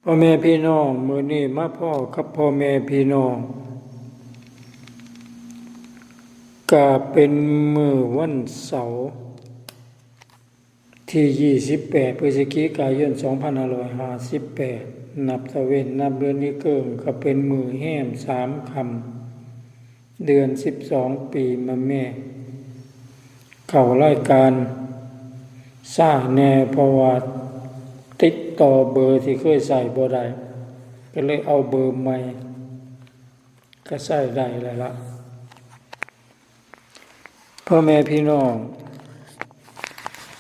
ພໍ່ແມ່ພີ່ນ້ອງ, ມື້ນີ້ມາພໍ້ກັບພໍ່ແມ່ພີ່ນ້ອງ, ກະເປັນມື້ວັນເສົາ ທີຊາວແປດ ພຶສຈິກາຍົນ ສອງພັນຫ້າຮ້ອຍຫ້າສິບແປດ, ນັບຕະເວັນ ນັບເດືອນນີ້ເກີງ ກະເປັນມື້ແຮມສາມຄ່ຳ ເດືອນສິບສອງ ປີມະແມ່. ເຂົ້າລາຍການຊ້າແດ່ ເພາະວ່າຕິດຕໍ່ເບີທີ່ເຄີຍໃຊ້ບໍ່ໄດ້ ກໍເລີຍເອົາເບີໃໝ່ ກໍໃຊ້ໄດ້ແລ້ວລະ. ພໍ່ແມ່ພີ່ນ້ອງ,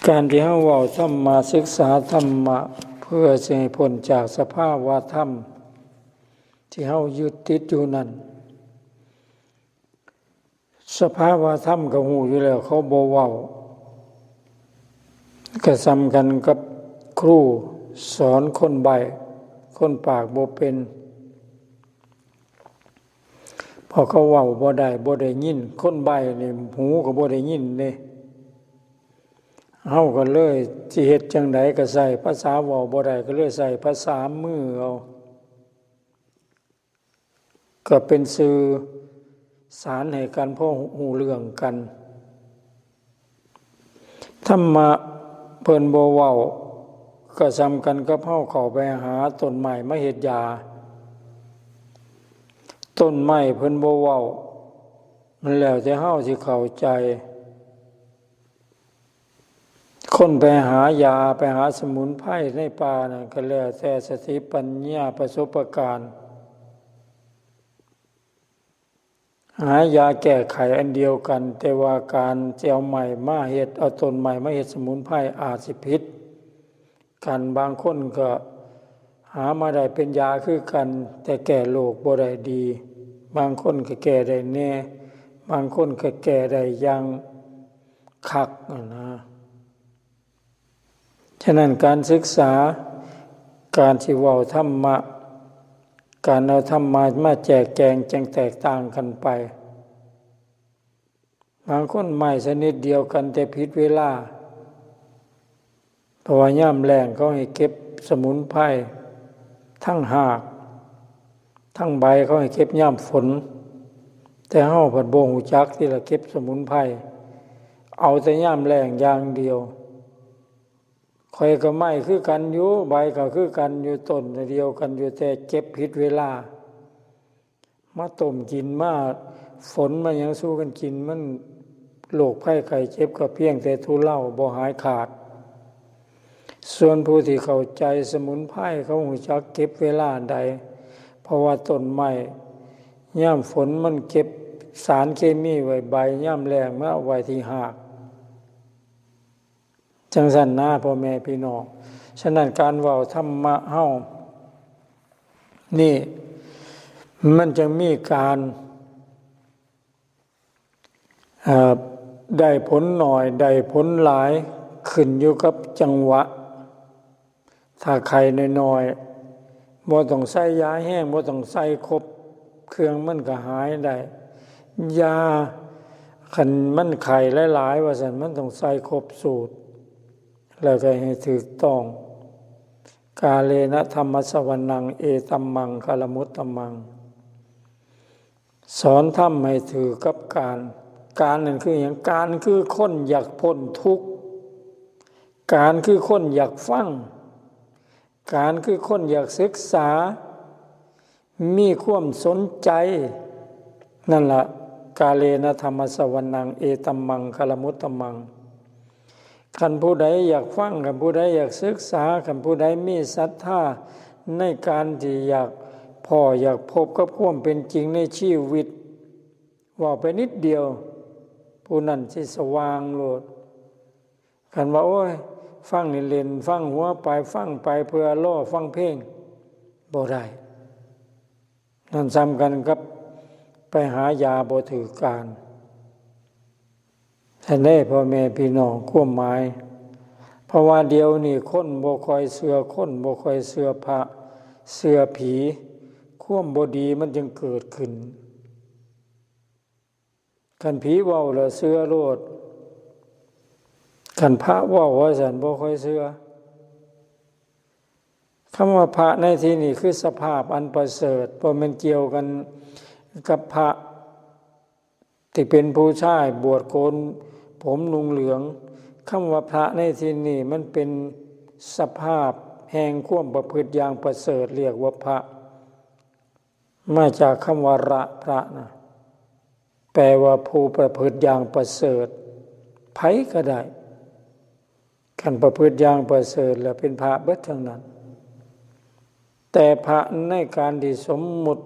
ການທີ່ເຮົາເວົ້າທຳມະ, ສຶກສາທຳມະ ເພື່ອຊິໃຫ້ພົ້ນຈາກສະພາວະທຳທີ່ເຮົາຍຶດຕິດຢູ່ນັ້ນ, ສະພາວະທຳກໍຮູ້ຢູ່ແລ້ວ, ເຂົາບໍ່ເວົ້າ ກໍສ່ຳກັນກັບຄູສອນຄົນໃບ້, ຄົນປາກບໍ່ເປັນ. ເພາະເຂົາເວົ້າບໍ່ໄດ້, ບໍ່ໄດ້ຍິນ. ຄົນໃບ້ນີ້ຫູກໍບໍ່ໄດ້ຍິນເດ້. ເຮົາກໍເລີຍຊິເຮັດຈັ່ງໃດ? ກໍໃຊ້ພາສາເວົ້າບໍ່ໄດ້, ກໍເລີຍໃຊ້ພາສາມືເອົາ. ກໍເປັນສື່ສານໃຫ້ກັນ ພໍຮູ້ເລື່ອງກັນ. ທຳມະເພິ່ນບໍ່ເວົ້າ ກໍສ່ຳກັນກັບເຮົາເຂົ້າໄປຫາຕົ້ນໄມ້ມາເຮັດຢາ. ຕົ້ນໄມ້ເພິ່ນບໍ່ເວົ້າ, ມັນແລ້ວແຕ່ເຮົາຊິເຂົ້າໃຈ. ຄົນໄປຫາຢາ, ໄປຫາສະໝຸນໄພໃນປ່ານັ້ນ ກໍແລ້ວແຕ່ສະຕິປັນຍາປະສົບປະການ. ຫາຢາແກ້ໄຂອັນດຽວກັນ, ແຕ່ວ່າການຊິເອົາໄມ້ມາເຮັດ, ເອົາຕົ້ນໄມ້ມາເຮັດສະໝຸນໄພອາດຊິຜິດກັນ. ບາງຄົນກໍຫາມາໄດ້ເປັນຢາຄືກັນ, ແຕ່ແກ້ໂລກບໍ່ໄດ້ດີ. ບາງຄົນກໍແກ້ໄດ້ແດ່, ບາງຄົນກໍແກ້ໄດ້ຢ່າງຄັກຫັ້ນນະ. ສະນັ້ນ ການສຶກສາ, ການທີ່ເວົ້າທຳມະ, ການເອົາທຳມະມາແຈກແຈງ ຈຶ່ງແຕກຕ່າງກັນໄປ. ບາງຄົນໄມ້ຊະນິດດຽວກັນ ແຕ່ຜິດເວລາ, ເພາະວ່າຍາມແລ້ງເຂົາໃຫ້ເກັບສະໝຸນໄພ ທັງຮາກ ທັງໃບ ເຂົາໃຫ້ເກັບຍາມຝົນ, ແຕ່ເຮົາພັດບໍ່ຮູ້ຈັກຕິລະ ເກັບສະໝຸນໄພ ເອົາແຕ່ຍາມແລ້ງຢ່າງດຽວ. ຂ້ອຍກໍໄມ້ຄືກັນຢູ່, ໃບກໍຄືກັນຢູ່, ຕົ້ນດຽວກັນຢູ່, ແຕ່ເກັບຜິດເວລາ ມາຕົ້ມກິນ, ມາຝົນມາຫຍັງສູ່ກັນກິນ, ມັນໂລກໄພໄຂ້ເຈັບກໍພຽງແຕ່ທຸເລົາ ບໍ່ຫາຍຂາດ. ສ່ວນຜູ້ທີ່ເຂົ້າໃຈສະໝຸນໄພ ເຂົາຮູ້ຈັກເກັບເວລາໃດ, ເພາະວ່າຕົ້ນໄມ້ຍາມຝົນມັນເກັບສານເຄມີໄວ້ໃບ, ຍາມແລ້ງມາເອົາໄວ້ທີ່ຮາກ. ຈັ່ງຊັ້ນນະ ພໍ່ແມ່ພີ່ນ້ອງ. ສະນັ້ນ ການເວົ້າທຳມະເຮົານີ້ ມັນຈຶ່ງມີການ ເອີ ໄດ້ຜົນໜ້ອຍ ໄດ້ຜົນຫຼາຍ ຂຶ້ນຢູ່ກັບຈັງຫວະ. ຖ້າໄຂ້ນ້ອຍໆ ບໍ່ຕ້ອງໃສ່ຢາແຮງ, ບໍ່ຕ້ອງໃສ່ຄົບເຄື່ອງ ມັນກໍຫາຍໄດ້. ຢາ ຄັນມັນໄຂ້ຫຼາຍໆ ວ່າຊັ້ນ, ມັນຕ້ອງໃສ່ຄົບສູດ ແລ້ວກໍໃຫ້ຖືກຕ້ອງ. ກາເລນະທຳມັດສະວະນັງ ເອຕັມມັງຄະລະມຸດຕະມັງ. ສອນທຳໃຫ້ຖືກກັບການ. ການນັ້ນຄືຫຍັງ? ການຄືຄົນຢາກພົ້ນທຸກ, ການຄືຄົນຢາກຟັງ, ການຄືຄົນຢາກສຶກສາ, ມີຄວາມສົນໃຈ. ນັ້ນລະ, ກາເລນະທຳມັດສະວະນັງ ເອຕັມມັງຄະລະມຸດຕະມັງ. ຄັນຜູ້ໃດຢາກຟັງ, ຄັນຜູ້ໃດຢາກສຶກສາ, ຄັນຜູ້ໃດມີສັດທາໃນການທີ່ຢາກພໍ້, ຢາກພົບກັບຄວາມເປັນຈິງໃນຊີວິດ, ເວົ້າໄປນິດດຽວ, ຜູ້ນັ້ນຊິສະຫວ່າງໂລດ. ຄັນວ່າ ໂອ້ຍ, ຟັງຫຼິ້ນໆ, ຟັງຫົວໄປ, ຟັງໄປເພື່ອລໍຟັງເພງ, ບໍ່ໄດ້. ນັ້ນສ່ຳກັນກັບໄປຫາຢາບໍ່ຖືກການ. ຊັ້ນເດ້ ພໍ່ແມ່ພີ່ນ້ອງ, ຄວາມໝາຍ, ເພາະວ່າດຽວນີ້ຄົນບໍ່ຄ່ອຍເຊື່ອ, ຄົນບໍ່ຄ່ອຍເຊື່ອພະ, ເຊື່ອຜີ, ຄວາມບໍ່ດີມັນຈຶ່ງເກີດຂຶ້ນ. ຄັນຜີເວົ້າແລ້ວເຊື່ອໂລດ, ຄັນພະເວົ້າວ່າຊັ້ນ ບໍ່ຄ່ອຍເຊື່ອ. ຄຳວ່າພະໃນທີ່ນີ້ຄືສະພາບອັນປະເສີດ, ບໍ່ແມ່ນກ່ຽວກັນກັບພະທີ່ເປັນຜູ້ຊາຍບວດໂກນຜົມນຸ່ງເຫຼືອງ. ຄຳວ່າພະໃນທີ່ນີ້ມັນເປັນສະພາບແຫ່ງຄວາມປະພຶດຢ່າງປະເສີດ, ຮຽກວ່າພະ. ມາຈາກຄຳວ່າລະ ພະນະ ແປວ່າຜູ້ປະພຶດຢ່າງປະເສີດ, ໃຜກໍໄດ້ ຄັນປະພຶດຢ່າງປະເສີດແລ້ວເປັນພະເບິດທັງນັ້ນ. ແຕ່ພະໃນການທີ່ສົມມຸດ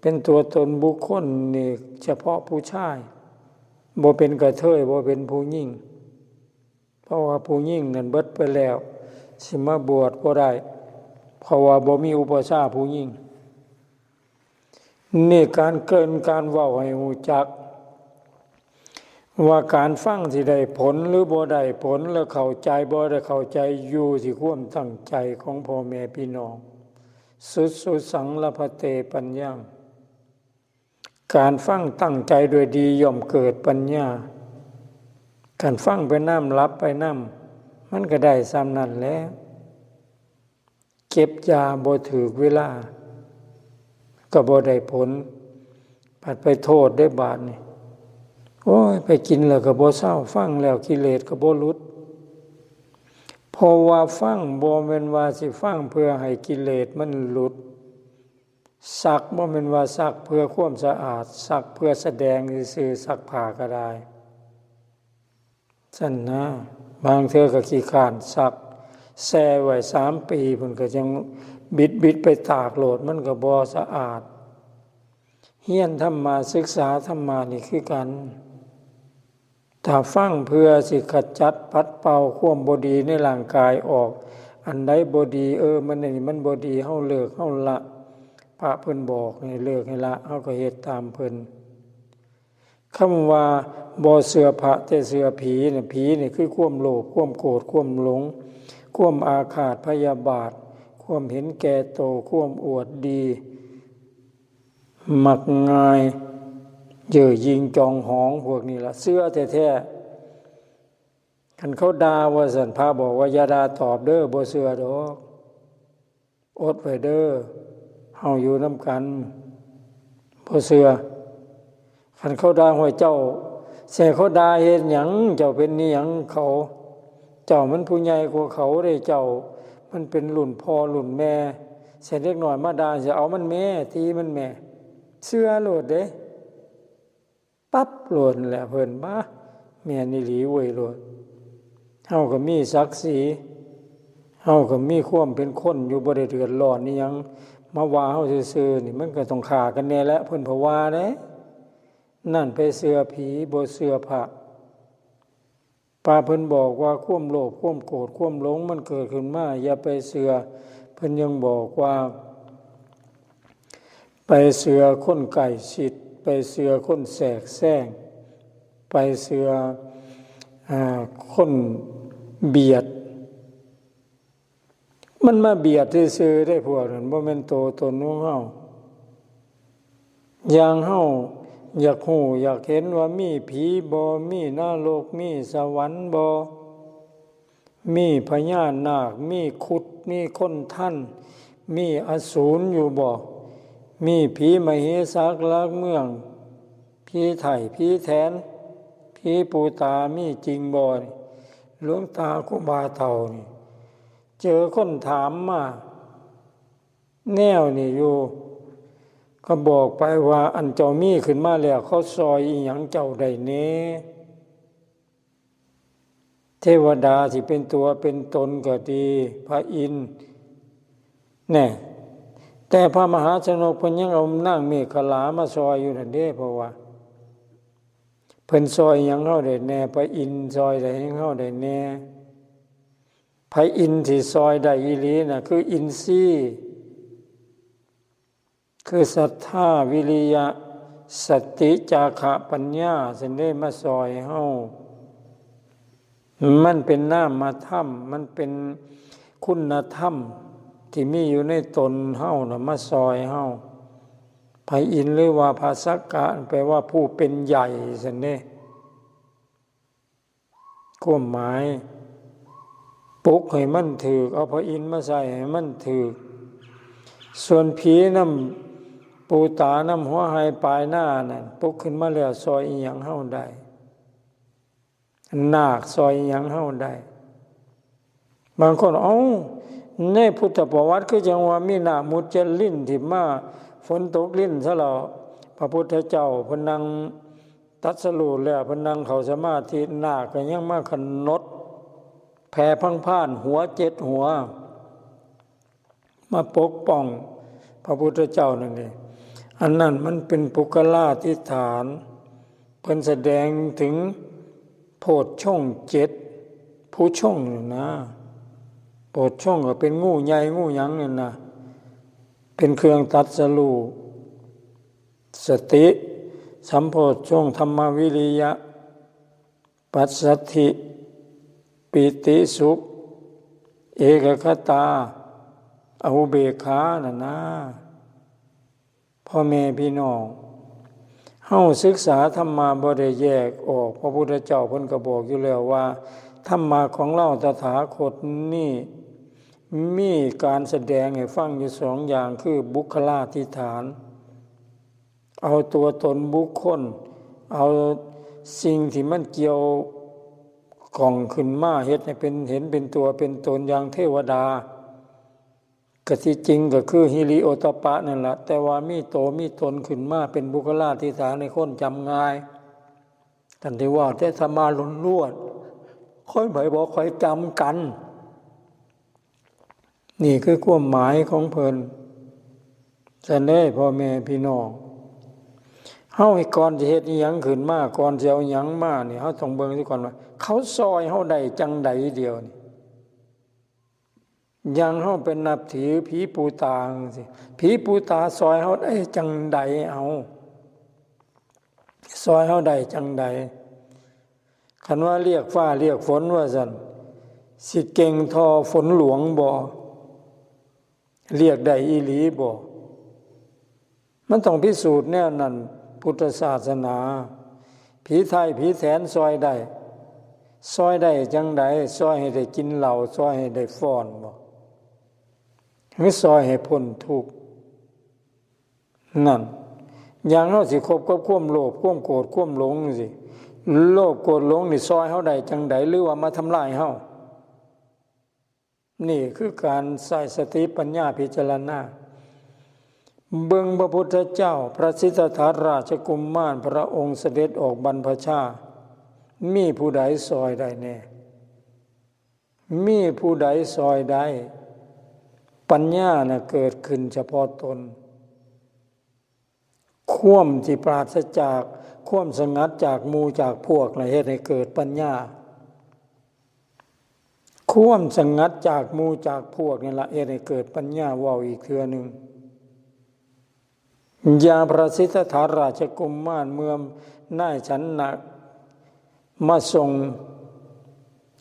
ເປັນຕົວຕົນບຸກຄົນນີ້ ສະເພາະຜູ້ຊາຍ, ບໍ່ເປັນກະເທີຍ, ບໍ່ເປັນຜູ້ຍິງ. ເພາະວ່າຜູ້ຍິງນັ້ນເບິດໄປແລ້ວ, ຊິມາບວດບໍ່ໄດ້, ເພາະວ່າບໍ່ມີອຸປະຊາຜູ້ຍິງ. ນີ້ການເກີ່ນ ການເວົ້າໃຫ້ຮູ້ຈັກວ່າການຟັງຊິໄດ້ຜົນ ຫຼື ບໍ່ໄດ້ຜົນ ແລະ ເຂົ້າໃຈ ບໍ່ໄດ້ເຂົ້າໃຈ ຢູ່ທີ່ຄວາມຕັ້ງໃຈຂອງພໍ່ແມ່ພີ່ນ້ອງ. ສຸດສຸສັງ ລະພັນເຕ ປັນຍັງ. ການຟັງຕັ້ງໃຈດ້ວຍດີ ຍ່ອມເກີດປັນຍາ. ການຟັງໄປນຳ ຫຼັບໄປນຳ ມັນກໍໄດ້ສ່ຳນັ້ນແຫຼະ. ເກັບຢາບໍ່ຖືກເວລາ ກໍບໍ່ໄດ້ຜົນ, ພັດໄປໂທດເດ້ບາດນີ້. ໂອ້ຍ ໄປກິນແລ້ວກໍບໍ່ເຊົາ, ຟັງແລ້ວກິເລດກໍບໍ່ຫຼຸດ. ເພາະວ່າຟັງບໍ່ແມ່ນວ່າຊິຟັງເພື່ອໃຫ້ກິເລດມັນຫຼຸດ. ຊັກບໍ່ແມ່ນວ່າຊັກເພື່ອຄວາມສະອາດ, ຊັກເພື່ອສະແດງຊື່ໆ, ຊັກຜ້າກໍໄດ້. ຊັ້ນນະ, ບາງເທື່ອກໍຂີ້ຄ້ານຊັກ, ແຊ່ໄວ້ສາມປີ ເພິ່ນກໍຍັງບິດໆ ໄປຕາກໂລດ, ມັນກໍບໍ່ສະອາດ. ຮຽນທຳມະ, ສຶກສາທຳມະນີ້ຄືກັນ. ຖ້າຟັງເພື່ອຊິຂະຈັດປັດເປົ່າຄວາມບໍ່ດີໃນຮ່າງກາຍອອກ, ອັນໃດບໍ່ດີ, ເອີ ມັນ ອັນນີ້ມັນບໍ່ດີ, ເຮົາເລີກ, ເຮົາລະ. ພະເພິ່ນບອກໃຫ້ເລີກໃຫ້ລະ, ເຮົາກໍເຮັດຕາມເພິ່ນ. ຄຳວ່າບໍ່ເຊື່ອພະແຕ່ເຊື່ອຜີນະ, ຜີນີ້ຄືຄວາມໂລບ, ຄວາມໂກດ, ຄວາມຫຼົງ, ຄວາມອາຄາດພະຍາບາດ, ຄວາມເຫັນແກ່ໂຕ, ຄວາມອວດດີ, ມັກງ່າຍ, ເຍີ້ຍິງຈອງຫອງ, ພວກນີ້ລະເຊື່ອແທ້ໆ. ຄັນເຂົາດ່າວ່າຊັ້ນ, ພະບອກວ່າຢ່າດ່າຕອບເດີ້, ບໍ່ເຊື່ອດອກ. ອົດໄວ້ເດີ້, ເຮົາຢູ່ນຳກັນ, ບໍ່ເຊື່ອ. ຄັນເຂົາດ່າ, ຫ້ວຍ ເຈົ້າຊິໃຫ້ເຂົາດ່າເຮັດຫຍັງ? ເຈົ້າເປັນອີ່ຫຍັງເຂົາ? ເຈົ້າມັນຜູ້ໃຫຍ່ກວ່າເຂົາເດ້, ເຈົ້າມັນເປັນລຸ້ນພໍ່ລຸ້ນແມ່. ຊິເດັກນ້ອຍມາດ່າ, ຊິເອົາມັນແມ້, ຕີມັນແມ້. ເຊື່ອໂລດເດ້. ປັບໂລດແຫຼະເພິ່ນ, ບາ ແມ່ນອີ່ຫຼີເວີຍໂລດ. ເຮົາກໍມີສັກສີ, ເຮົາກໍມີຄວາມເປັນຄົນຢູ່, ບໍ່ໄດ້ເດືອດຮ້ອນອີ່ຫຍັງ. ມາວ່າເຮົາຊື່ໆນີ້, ມັນກໍຕ້ອງຂ້າກັນແດ່ແຫຼະ, ເພິ່ນເພາະວ່າເດ້. ນັ້ນໄປເຊື່ອຜີ, ບໍ່ເຊື່ອພະ. ພະເພິ່ນບອກວ່າຄວາມໂລບ, ຄວາມໂກດ, ຄວາມຫຼົງມັນເກີດຂຶ້ນມາ, ຢ່າໄປເຊື່ອ. ເພິ່ນຍັງບອກວ່າ ໄປເຊື່ອຄົນໃກ້ຊິດ, ໄປເຊື່ອຄົນແຊກແຊງ, ໄປເຊື່ອ, ອາ, ຄົນບຽດ. ມັນມາບຽດຊື່ໆເດ້ພວກນັ້ນ, ບໍ່ແມ່ນໂຕຕົນຂອງເຮົາ. ຢ່າງເຮົາຢາກຮູ້ຢາກເຫັນວ່າມີຜີບໍ່, ມີນະລົກ, ມີສະຫວັນບໍ່, ມີພະຍານາກ, ມີຄຸດ, ມີຄົນທັນ, ມີອະສູນຢູ່ບໍ່, ມີຜີມະເຫສັກຫຼັກເມືອງ, ຜີໄຖ, ຜີແຖນ, ຜີປູຕາ, ມີຈິງບໍ່? ນີ້ ຫຼວງຕາຄູບາເຖົ້ານີ້ ເຈີຄົນຖາມມາແນວນີ້ຢູ່, ກໍບອກໄປວ່າ ອັນເຈົ້າມີຂຶ້ນມາແລ້ວ ເຂົາຊ່ອຍອີ່ຫຍັງເຈົ້າໄດ້ແດ່? ເທວະດາທີ່ເປັນຕົວເປັນຕົນກໍດີ, ພະອິນ ແນ່, ແຕ່ພະມະຫາຊະນົກເພິ່ນຍັງເອົານາງເມຂະລາມາຊ່ອຍຢູ່ນັ້ນເດ້, ເພາະວ່າເພິ່ນຊ່ອຍຫຍັງເຮົາໄດ້ແດ່? ພະອິນຊ່ອຍໄດ້ຫຍັງເຮົາໄດ້ແດ່? ພະອິນທີ່ຊ່ອຍໄດ້ອີ່ຫຼີນະ ຄືອິນຊີ, ຄືສັດທາ, ວິລິຍະ, ສະຕິ, ຈາຄະ, ປັນຍາ, ຊັ້ນເດ້ ມາຊ່ອຍເຮົາ. ມັນເປັນນາມະທຳ, ມັນເປັນຄຸນນະທຳທີ່ມີຢູ່ໃນຕົນເຮົານະ ມາຊ່ອຍເຮົາ. ພະອິນ ຫຼືວ່າພະສັກກະ ແປວ່າຜູ້ເປັນໃຫຍ່ ຊັ້ນເດ້. ຄວາມໝາຍ ປຸກໃຫ້ມັນຖືກ, ເອົາພະອິນມາໃສ່ໃຫ້ມັນຖືກ. ສ່ວນຜີນຳປູຕານຳຫົວໄຮ່ປາຍນານັ້ນ ປຸກຂຶ້ນມາແລ້ວຊ່ອຍອີ່ຫຍັງເຮົາໄດ້? ນາກຊ່ອຍອີ່ຫຍັງເຮົາໄດ້? ບາງຄົນ, ເອົ້າ, ໃນພຸດທະປະຫວັດຄືຈັ່ງວ່າມີນາກມຸດຈະລິນທີ່ມາ, ຝົນຕົກລິນຊະແລ້ວ, ພະພຸດທະເຈົ້າເພິ່ນນັ່ງຕັດສະຮູ້ແລ້ວ, ເພິ່ນນັ່ງເຂົ້າສະມາທິ, ນາກກໍຍັງມາຂະໜົດແຜ່ພັງພານຫົວເຈັດຫົວ ມາປົກປ້ອງພະພຸດທະເຈົ້ານັ້ນເດ. ອັນນັ້ນມັນເປັນປຸກຄະລາທິຖານ, ເພິ່ນສະແດງເຖິງໂພດຊົງເຈັດ, ຜູ້ຊົງນັ້ນນະ, ໂພດຊົງກໍເປັນງູໃຫຍ່ງູຫຍັງນັ້ນນະ, ເປັນເຄື່ອງຕັດສະຮູ້. ສະຕິ, ສຳໂພດຊົງ, ທຳມະວິລິຍະ, ປັດສັດຖິ, ປີຕິສຸກ, ເອກະຄະຕາ, ອະອຸເບກຂານັ້ນນະ. ພໍ່ແມ່ພີ່ນ້ອງ, ເຮົາສຶກສາທຳມະບໍ່ໄດ້ແຍກອອກ. ພະພຸດທະເຈົ້າເພິ່ນກໍບອກຢູ່ແລ້ວວ່າ ທຳມະຂອງລາວຕະຖາຄົດນີ້ ມີການສະແດງໃຫ້ຟັງຢູ່ສອງຢ່າງ, ຄືບຸກຄະລາທິຖານ, ເອົາຕົວຕົນບຸກຄົນ, ເອົາສິ່ງທີ່ມັນກ່ຽວຂ້ອງຂຶ້ນມາ ເຮັດໃຫ້ເປັນ, ເຫັນເປັນຕົວເປັນຕົນຢ່າງເທວະດາ. ກະທີ່ຈິງກໍຄືຫິລິໂອດຕະປະນັ້ນລະ, ແຕ່ວ່າມີໂຕມີຕົນຂຶ້ນມາເປັນບຸກຄະລາທິຖານໃຫ້ຄົນຈຳງ່າຍ. ທ່ານໄດ້ເວົ້າແຕ່ທຳມະລ້ວນໆ, ຄົນໄປບໍ່ຄ່ອຍຈຳກັນ. ນີ້ຄືຄວາມໝາຍຂອງເພິ່ນ. ຊັ້ນເດ້ ພໍ່ແມ່ພີ່ນ້ອງ, ເຮົາໃຫ້ ກ່ອນຊິເຮັດອີ່ຫຍັງຂຶ້ນມາ, ກ່ອນຊິເອົາຫຍັງມານີ້, ເຮົາຕ້ອງເບິ່ງຊະກ່ອນວ່າ ເຂົາຊ່ອຍເຮົາໄດ້ຈັ່ງໃດດຽວນີ້. ຢ່າງເຮົາໄປນັບຖືຜີປູຕາຈັ່ງຊີ້, ຜີປູຕາຊ່ອຍເຮົາໄດ້ຈັ່ງໃດ? ເອົາ, ຊ່ອຍເຮົາໄດ້ຈັ່ງໃດ? ຄັນວ່າລຽກຟ້າລຽກຝົນວ່າຊັ້ນ, ຊິເກັ່ງທໍ່ຝົນຫຼວງບໍ່? ລຽກໄດ້ອີ່ຫຼີບໍ່? ມັນຕ້ອງພິສູດແນວນັ້ນ. ພຸດທະສາສະໜາ, ຜີໄຖ່ຜີແຖນຊ່ອຍໄດ້, ຊ່ອຍໄດ້ຈັ່ງໃດ? ຊ່ອຍໃຫ້ໄດ້ກິນເຫຼົ້າ, ຊ່ອຍໃຫ້ໄດ້ຟ້ອນບໍ່? ຫຼືຊ່ອຍໃຫ້ພົ້ນທຸກ? ນັ້ນ, ຢ່າງເຮົາຊິຄົບກັບຄວາມໂລບ, ຄວາມໂກດ, ຄວາມຫຼົງຊີ້, ໂລບ, ໂກດ, ຫຼົງນີ້ຊ່ອຍເຮົາໄດ້ຈັ່ງໃດ? ຫຼືວ່າມາທຳລາຍເຮົາ? ນີ້ຄືການໃຊ້ສະຕິປັນຍາພິຈາລະນາ. ເບິ່ງພະພຸດທະເຈົ້າ, ພະສິດທະຖາລາຊະກຸມມານ, ພະອົງສະເດັດອອກບັນພະຊາ, ມີຜູ້ໃດຊ່ອຍໄດ້ແດ່? ມີຜູ້ໃດຊ່ອຍໄດ້? ປັນຍານະເກີດຂຶ້ນສະເພາະຕົນ. ຄວາມທີ່ປາສະຈາກ, ຄວາມສະຫງັດຈາກໝູ່ຈາກພວກນະເຮັດໃຫ້ເກີດປັນຍາ. ຄວາມສະຫງັດຈາກໝູ່ຈາກພວກນີ້ລະເຮັດໃຫ້ເກີດປັນຍາ. ເວົ້າອີກເທື່ອໜຶ່ງ, ຢ່າງພະສິດທະຖາລາຊະກຸມມານ ເມື່ອນາຍສັນນະມາສົ່ງ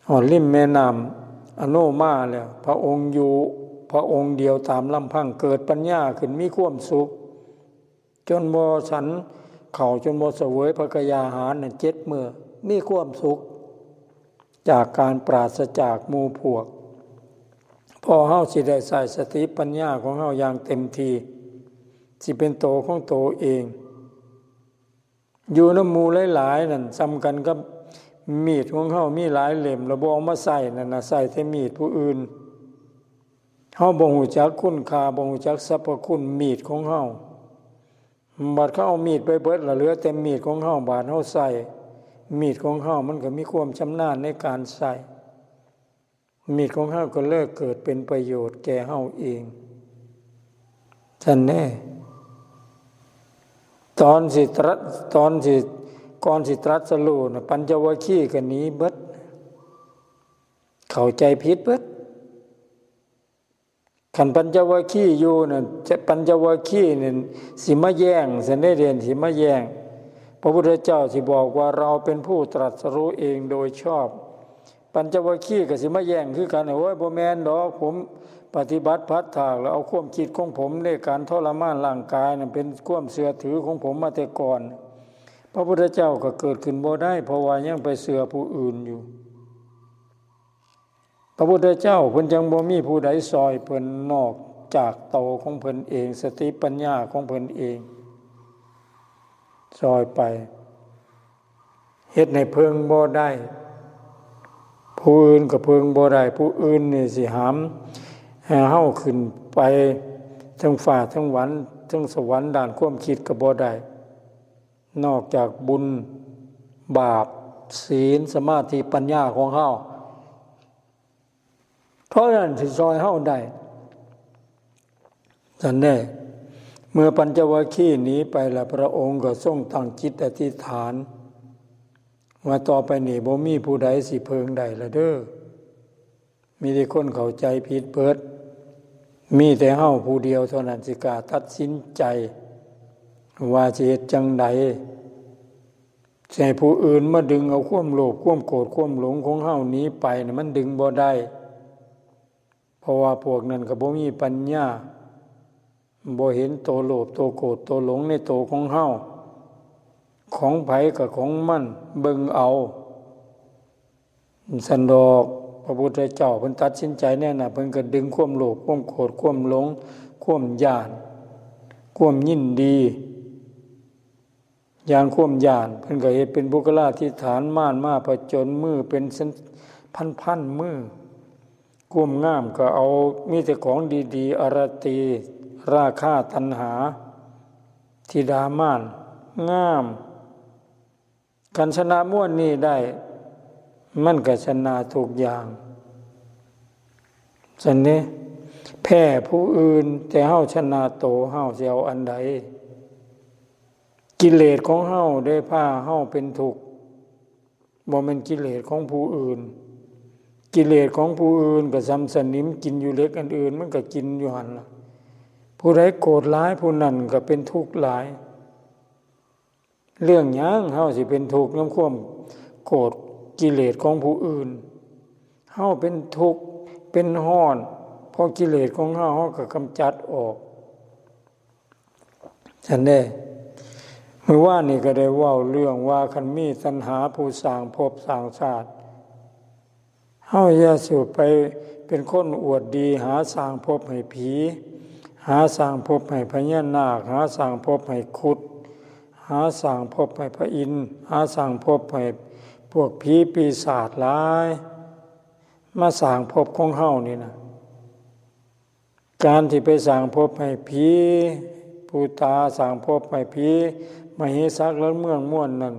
ຮອດລິມແມ່ນ້ຳອະໂນມາແລ້ວ, ພະອົງຢູ່ພະອົງດຽວຕາມລຳພັງ, ເກີດປັນຍາຂຶ້ນ, ມີຄວາມສຸກ ຈົນບໍ່ສັນເຂົ້າ, ຈົນບໍ່ສະເຫວີຍພະກະຍາຫານນັ້ນເຈັດມື້, ມີຄວາມສຸກຈາກການປາສະຈາກໝູ່ພວກ. ເພາະເຮົາຊິໄດ້ໃຊ້ສະຕິປັນຍາຂອງເຮົາຢ່າງເຕັມທີ່, ຊິເປັນໂຕຂອງໂຕເອງ. ຢູ່ນຳໝູ່ຫຼາຍໆນັ້ນ ສ່ຳກັນກັບມີດຂອງເຮົາມີຫຼາຍເຫຼັ້ມ ແລ້ວບໍ່ເອົາມາໃຊ້ນັ້ນນະ, ໃຊ້ແຕ່ມີດຜູ້ອື່ນ. ເຮົາບໍ່ຮູ້ຈັກຄຸນຄ່າ, ບໍ່ຮູ້ຈັກສັບພະຄຸນມີດຂອງເຮົາ. ບາດເຂົາເອົາມີດໄປເບິດລະ ເຫຼືອແຕ່ມີດຂອງເຮົາ, ບາດເຮົາໃຊ້ມີດຂອງເຮົາ, ມັນກໍມີຄວາມຊຳນານໃນການໃຊ້. ມີດຂອງເຮົາກໍເລີຍເກີດເປັນປະໂຫຍດແກ່ເຮົາເອງ. ຊັ້ນແດ່, ຕອນຊິຕຣັດ, ຕອນຊິ, ກ່ອນຊິຕຣັດສະຮູ້ນະ, ປັນຈະວັກຄີກໍໜີເບິດ, ເຂົ້າໃຈຜິດເບິດ. ຄັນປັນຈະວັກຄີຢູ່ນັ້ນ, ຈະ, ປັນຈະວັກຄີນີ້ຊິມາແຍ່ງ, ຊັ້ນເດ, ຊິມາແຍ່ງ. ພະພຸດທະເຈົ້າຊິບອກວ່າ ເຮົາເປັນຜູ້ຕຣັດສະຮູ້ເອງໂດຍຊອບ. ປັນຈະວັກຄີກໍຊິມາແຍ່ງຄືກັນ, ໂອ້ຍ, ບໍ່ແມ່ນດອກ, ຜົມປະຕິບັດພັດຖາກ ແລ້ວເອົາຄວາມຄິດຂອງຜົມໃນການທໍລະມານຮ່າງກາຍນັ້ນ ເປັນຄວາມເຊື່ອຖືຂອງຜົມມາແຕ່ກ່ອນ. ພະພຸດທະເຈົ້າກໍເກີດຂຶ້ນບໍ່ໄດ້, ເພາະວ່າຍັງໄປເຊື່ອຜູ້ອື່ນຢູ່. ພະພຸດທະເຈົ້າເພິ່ນຈັ່ງບໍ່ມີຜູ້ໃດຊ່ອຍເພິ່ນນອກຈາກໂຕຂອງເພິ່ນເອງ, ສະຕິປັນຍາຂອງເພິ່ນເອງຊ່ອຍໄປ. ເຮັດໃຫ້ເພິ່ງບໍ່ໄດ້, ຜູ້ອື່ນກໍເພິ່ງບໍ່ໄດ້, ຜູ້ອື່ນນີ້ຊິຫາມໃຫ້ເຮົາຂຶ້ນໄປເທິງຟ້າເທິງຫວັນ, ເທິງສະຫວັນດ້ານຄວາມຄິດກໍບໍ່ໄດ້, ນອກຈາກບຸນ, ບາບ, ສີນ, ສະມາທິ, ປັນຍາຂອງເຮົາເທົ່ານັ້ນທີ່ຊ່ອຍເຮົາໄດ້. ຊັ້ນແດ່, ເມື່ອປັນຈະວັກຄີໜີໄປແລ້ວ, ພະອົງກໍຊົງຕັ້ງຈິດອະທິຖານວ່າ ຕໍ່ໄປນີ້ບໍ່ມີຜູ້ໃດຊິເພິ່ງໄດ້ລະເດີ້. ມີແຕ່ຄົນເຂົ້າໃຈຜິດເບິດ. ມີແຕ່ເຮົາຜູ້ດຽວເທົ່ານັ້ນທີ່ກ້າຕັດສິນໃຈວ່າຊິເຮັດຈັ່ງໃດ ຊິໃຫ້ຜູ້ອື່ນມາດຶງເອົາຄວາມໂລບ, ຄວາມໂກດ, ຄວາມຫຼົງຂອງເຮົາໜີໄປນະ, ມັນດຶງບໍ່ໄດ້. ເພາະວ່າພວກນັ້ນກໍບໍ່ມີປັນຍາ, ບໍ່ເຫັນໂຕໂລບ, ໂຕໂກດ, ໂຕຫຼົງໃນໂຕຂອງເຮົາ. ຂອງໃຜກໍຂອງມັນ, ເບິ່ງເອົາ. ຊັ້ນດອກ, ພະພຸດທະເຈົ້າເພິ່ນຕັດສິນໃຈແນວນັ້ນ, ເພິ່ນກໍດຶງຄວາມໂລບ, ຄວາມໂກດ, ຄວາມຫຼົງ, ຄວາມຢ້ານ, ຄວາມຍິນດີ, ຢ່າງຄວາມຢ້ານ, ເພິ່ນກໍເຮັດເປັນບຸກຄະລາທິຖານ, ມານມາຜະຈົນມືເປັນພັນໆມື. ຄວາມງາມກໍເອົາ, ມີແຕ່ຂອງດີໆ, ອາລະຕີ, ລາຄາ, ຕັນຫາ, ທິດາມານ, ງາມ. ຄັນຊະນະມວນນີ້ໄດ້, ມັນກໍຊະນະທຸກຢ່າງ. ຊັ້ນເດ້, ແພ້ຜູ້ອື່ນ, ແຕ່ເຮົາຊະນະໂຕເຮົາ, ຊິເອົາອັນໃດ? ກິເລດຂອງເຮົາໄດ້ພາເຮົາເປັນທຸກ, ບໍ່ແມ່ນກິເລດຂອງຜູ້ອື່ນ. ກິເລດຂອງຜູ້ອື່ນກໍສ່ຳສະໜິມກິນຢູ່ເຫຼັກອັນອື່ນ, ມັນກໍກິນຢູ່ຫັ້ນລະ. ຜູ້ໃດໂກດຫຼາຍ, ຜູ້ນັ້ນກໍເປັນທຸກຫຼາຍ. ເລື່ອງຫຍັງເຮົາຊິເປັນທຸກນຳຄວາມໂກດກິເລດຂອງຜູ້ອື່ນ? ເຮົາເປັນທຸກເປັນຮ້ອນ ເພາະກິເລດຂອງເຮົາ, ເຮົາກໍກຳຈັດອອກ. ຊັ້ນເດ້, ມື້ວານນີ້ກໍໄດ້ເວົ້າເລື່ອງວ່າ ຄັນມີຕັນຫາຜູ້ສ້າງພົບສ້າງຊາດ, ເຮົາຢ່າສູ່ໄປເປັນຄົນອວດດີ, ຫາສ້າງພົບໃຫ້ຜີ, ຫາສ້າງພົບໃຫ້ພະຍານາກ, ຫາສ້າງພົບໃຫ້ຄຸດ, ຫາສ້າງພົບໃຫ້ພະອິນ, ຫາສ້າງພົບໃຫ້ພວກຜີປີສາດຫຼາຍ, ມາສ້າງພົບຂອງເຮົານີ້ນະ. ການທີ່ໄປສ້າງພົບໃຫ້ຜີ, ປູຕາສ້າງພົບໃຫ້ຜີ, ມະເຫສັກ ລະເມືອງມວນນັ້ນ,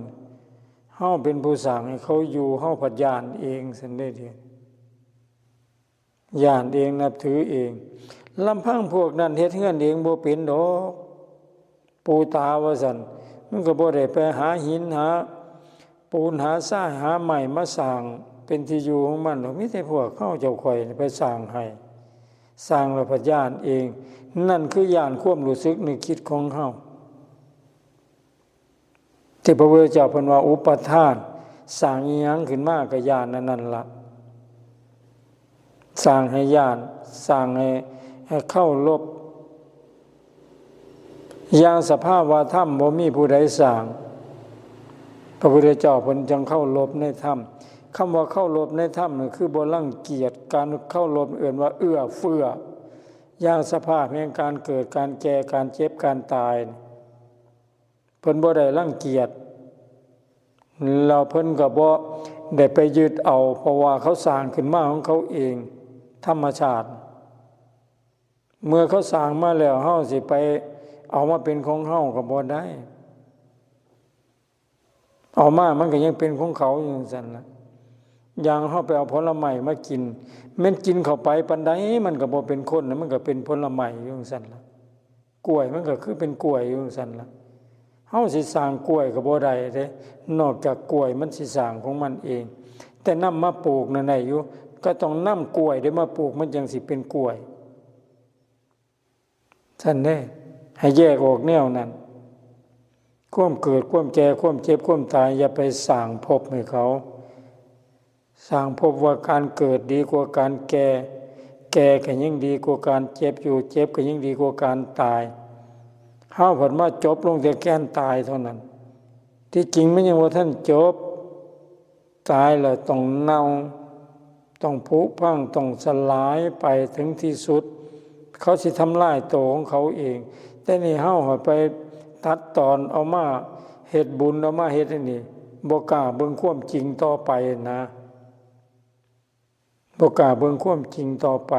ເຮົາເປັນຜູ້ສ້າງໃຫ້ເຂົາຢູ່, ເຮົາພັດຢ້ານເອງຊັ້ນເດ້. ຢ້ານເອງ, ນັບຖືເອງ. ລຳພັງພວກນັ້ນເຮັດເຮືອນເອງບໍ່ເປັນດອກ, ປູຕາວ່າຊັ້ນ. ມັນກໍບໍ່ໄດ້ໄປຫາຫີນ, ຫາປູນ, ຫາຊາຍ, ຫາໄມ້ມາສ້າງເປັນທີ່ຢູ່ຂອງມັນດອກ. ມີແຕ່ພວກເຮົາເຈົ້າຂ້ອຍໄປສ້າງໃຫ້, ສ້າງແລ້ວພັດຢ້ານເອງ. ນັ້ນຄືຢ້ານຄວາມຮູ້ສຶກນຶກຄິດຂອງເຮົາ. ທີ່ພະພຸດທະເຈົ້າເພິ່ນວ່າອຸປະທານ, ສ້າງອີ່ຫຍັງຂຶ້ນມາກໍຢ້ານອັນນັ້ນລະ. ສ້າງໃຫ້ຢ້ານ, ສ້າງໃຫ້, ໃຫ້ເຄົາລົບ. ຢ່າງສະພາວະທຳບໍ່ມີຜູ້ໃດສ້າງ. ພະພຸດທະເຈົ້າເພິ່ນຈັ່ງເຄົາລົບໃນທຳ. ຄຳວ່າເຄົາລົບໃນທຳນັ້ນຄືບໍ່ລັງກຽດ, ການເຄົາລົບເອີ້ນວ່າເອື້ອເຟື້ອ. ຢ່າງສະພາບແຫ່ງການເກີດ, ການແກ່, ການເຈັບ, ການຕາຍ, ເພິ່ນບໍ່ໄດ້ລັງກຽດ, ແລ້ວເພິ່ນກໍບໍ່ໄດ້ໄປຍຶດເອົາ, ເພາະວ່າເຂົາສ້າງຂຶ້ນມາຂອງເຂົາເອງ, ທຳມະຊາດ. ເມື່ອເຂົາສ້າງມາແລ້ວ, ເຮົາຊິໄປເອົາມາເປັນຂອງເຮົາກໍບໍ່ໄດ້. ເອົາມາມັນກໍຍັງເປັນຂອງເຂົາຢູ່ຈັ່ງຊັ້ນລະ. ຢ່າງເຮົາໄປເອົາຜົນລະໄມ້ມາກິນ, ແມ່ນກິນເຂົ້າໄປປານໃດ ມັນກໍບໍ່ເປັນຄົນ, ມັນກໍເປັນຜົນລະໄມ້ຢູ່ຈັ່ງຊັ້ນລະ. ກ້ວຍມັນກໍຄືເປັນກ້ວຍຢູ່ຈັ່ງຊັ້ນລະ. ເຮົາຊິສ້າງກ້ວຍກໍບໍ່ໄດ້ເດ້, ນອກຈາກກ້ວຍມັນຊິສ້າງຂອງມັນເອງ. ແຕ່ນຳມາປູກນັ້ນໄດ້ຢູ່, ກໍຕ້ອງນຳກ້ວຍໄດ້ມາປູກ, ມັນຈັ່ງຊິເປັນກ້ວຍ. ຊັ້ນເດ້, ໃຫ້ແຍກອອກແນວນັ້ນ. ຄວາມເກີດ, ຄວາມແກ່, ຄວາມເຈັບ, ຄວາມຕາຍ, ຢ່າໄປສ້າງພົບໃຫ້ເຂົາ. ສ້າງພົບວ່າການເກີດດີກວ່າການແກ່, ແກ່ກໍຍັງດີກວ່າການເຈັບຢູ່, ເຈັບກໍຍັງດີກວ່າການຕາຍ. ເຮົາພັດມາຈົບລົງແຕ່ການຕາຍເທົ່ານັ້ນ. ທີ່ຈິງມັນຍັງບໍ່ທັນຈົບ. ຕາຍແລ້ວຕ້ອງເນົ່າ, ຕ້ອງຜຸພັງ, ຕ້ອງສະຫຼາຍໄປເຖິງທີ່ສຸດ. ເຂົາຊິທຳລາຍໂຕຂອງເຂົາເອງ. ແຕ່ນີ້ເຮົາໃຫ້ໄປຕັດຕອນເອົາມາເຮັດບຸນ, ເອົາມາເຮັດອັນນີ້, ບໍ່ກ້າເບິ່ງຄວາມຈິງຕໍ່ໄປນະ. ບໍ່ກ້າເບິ່ງຄວາມຈິງຕໍ່ໄປ.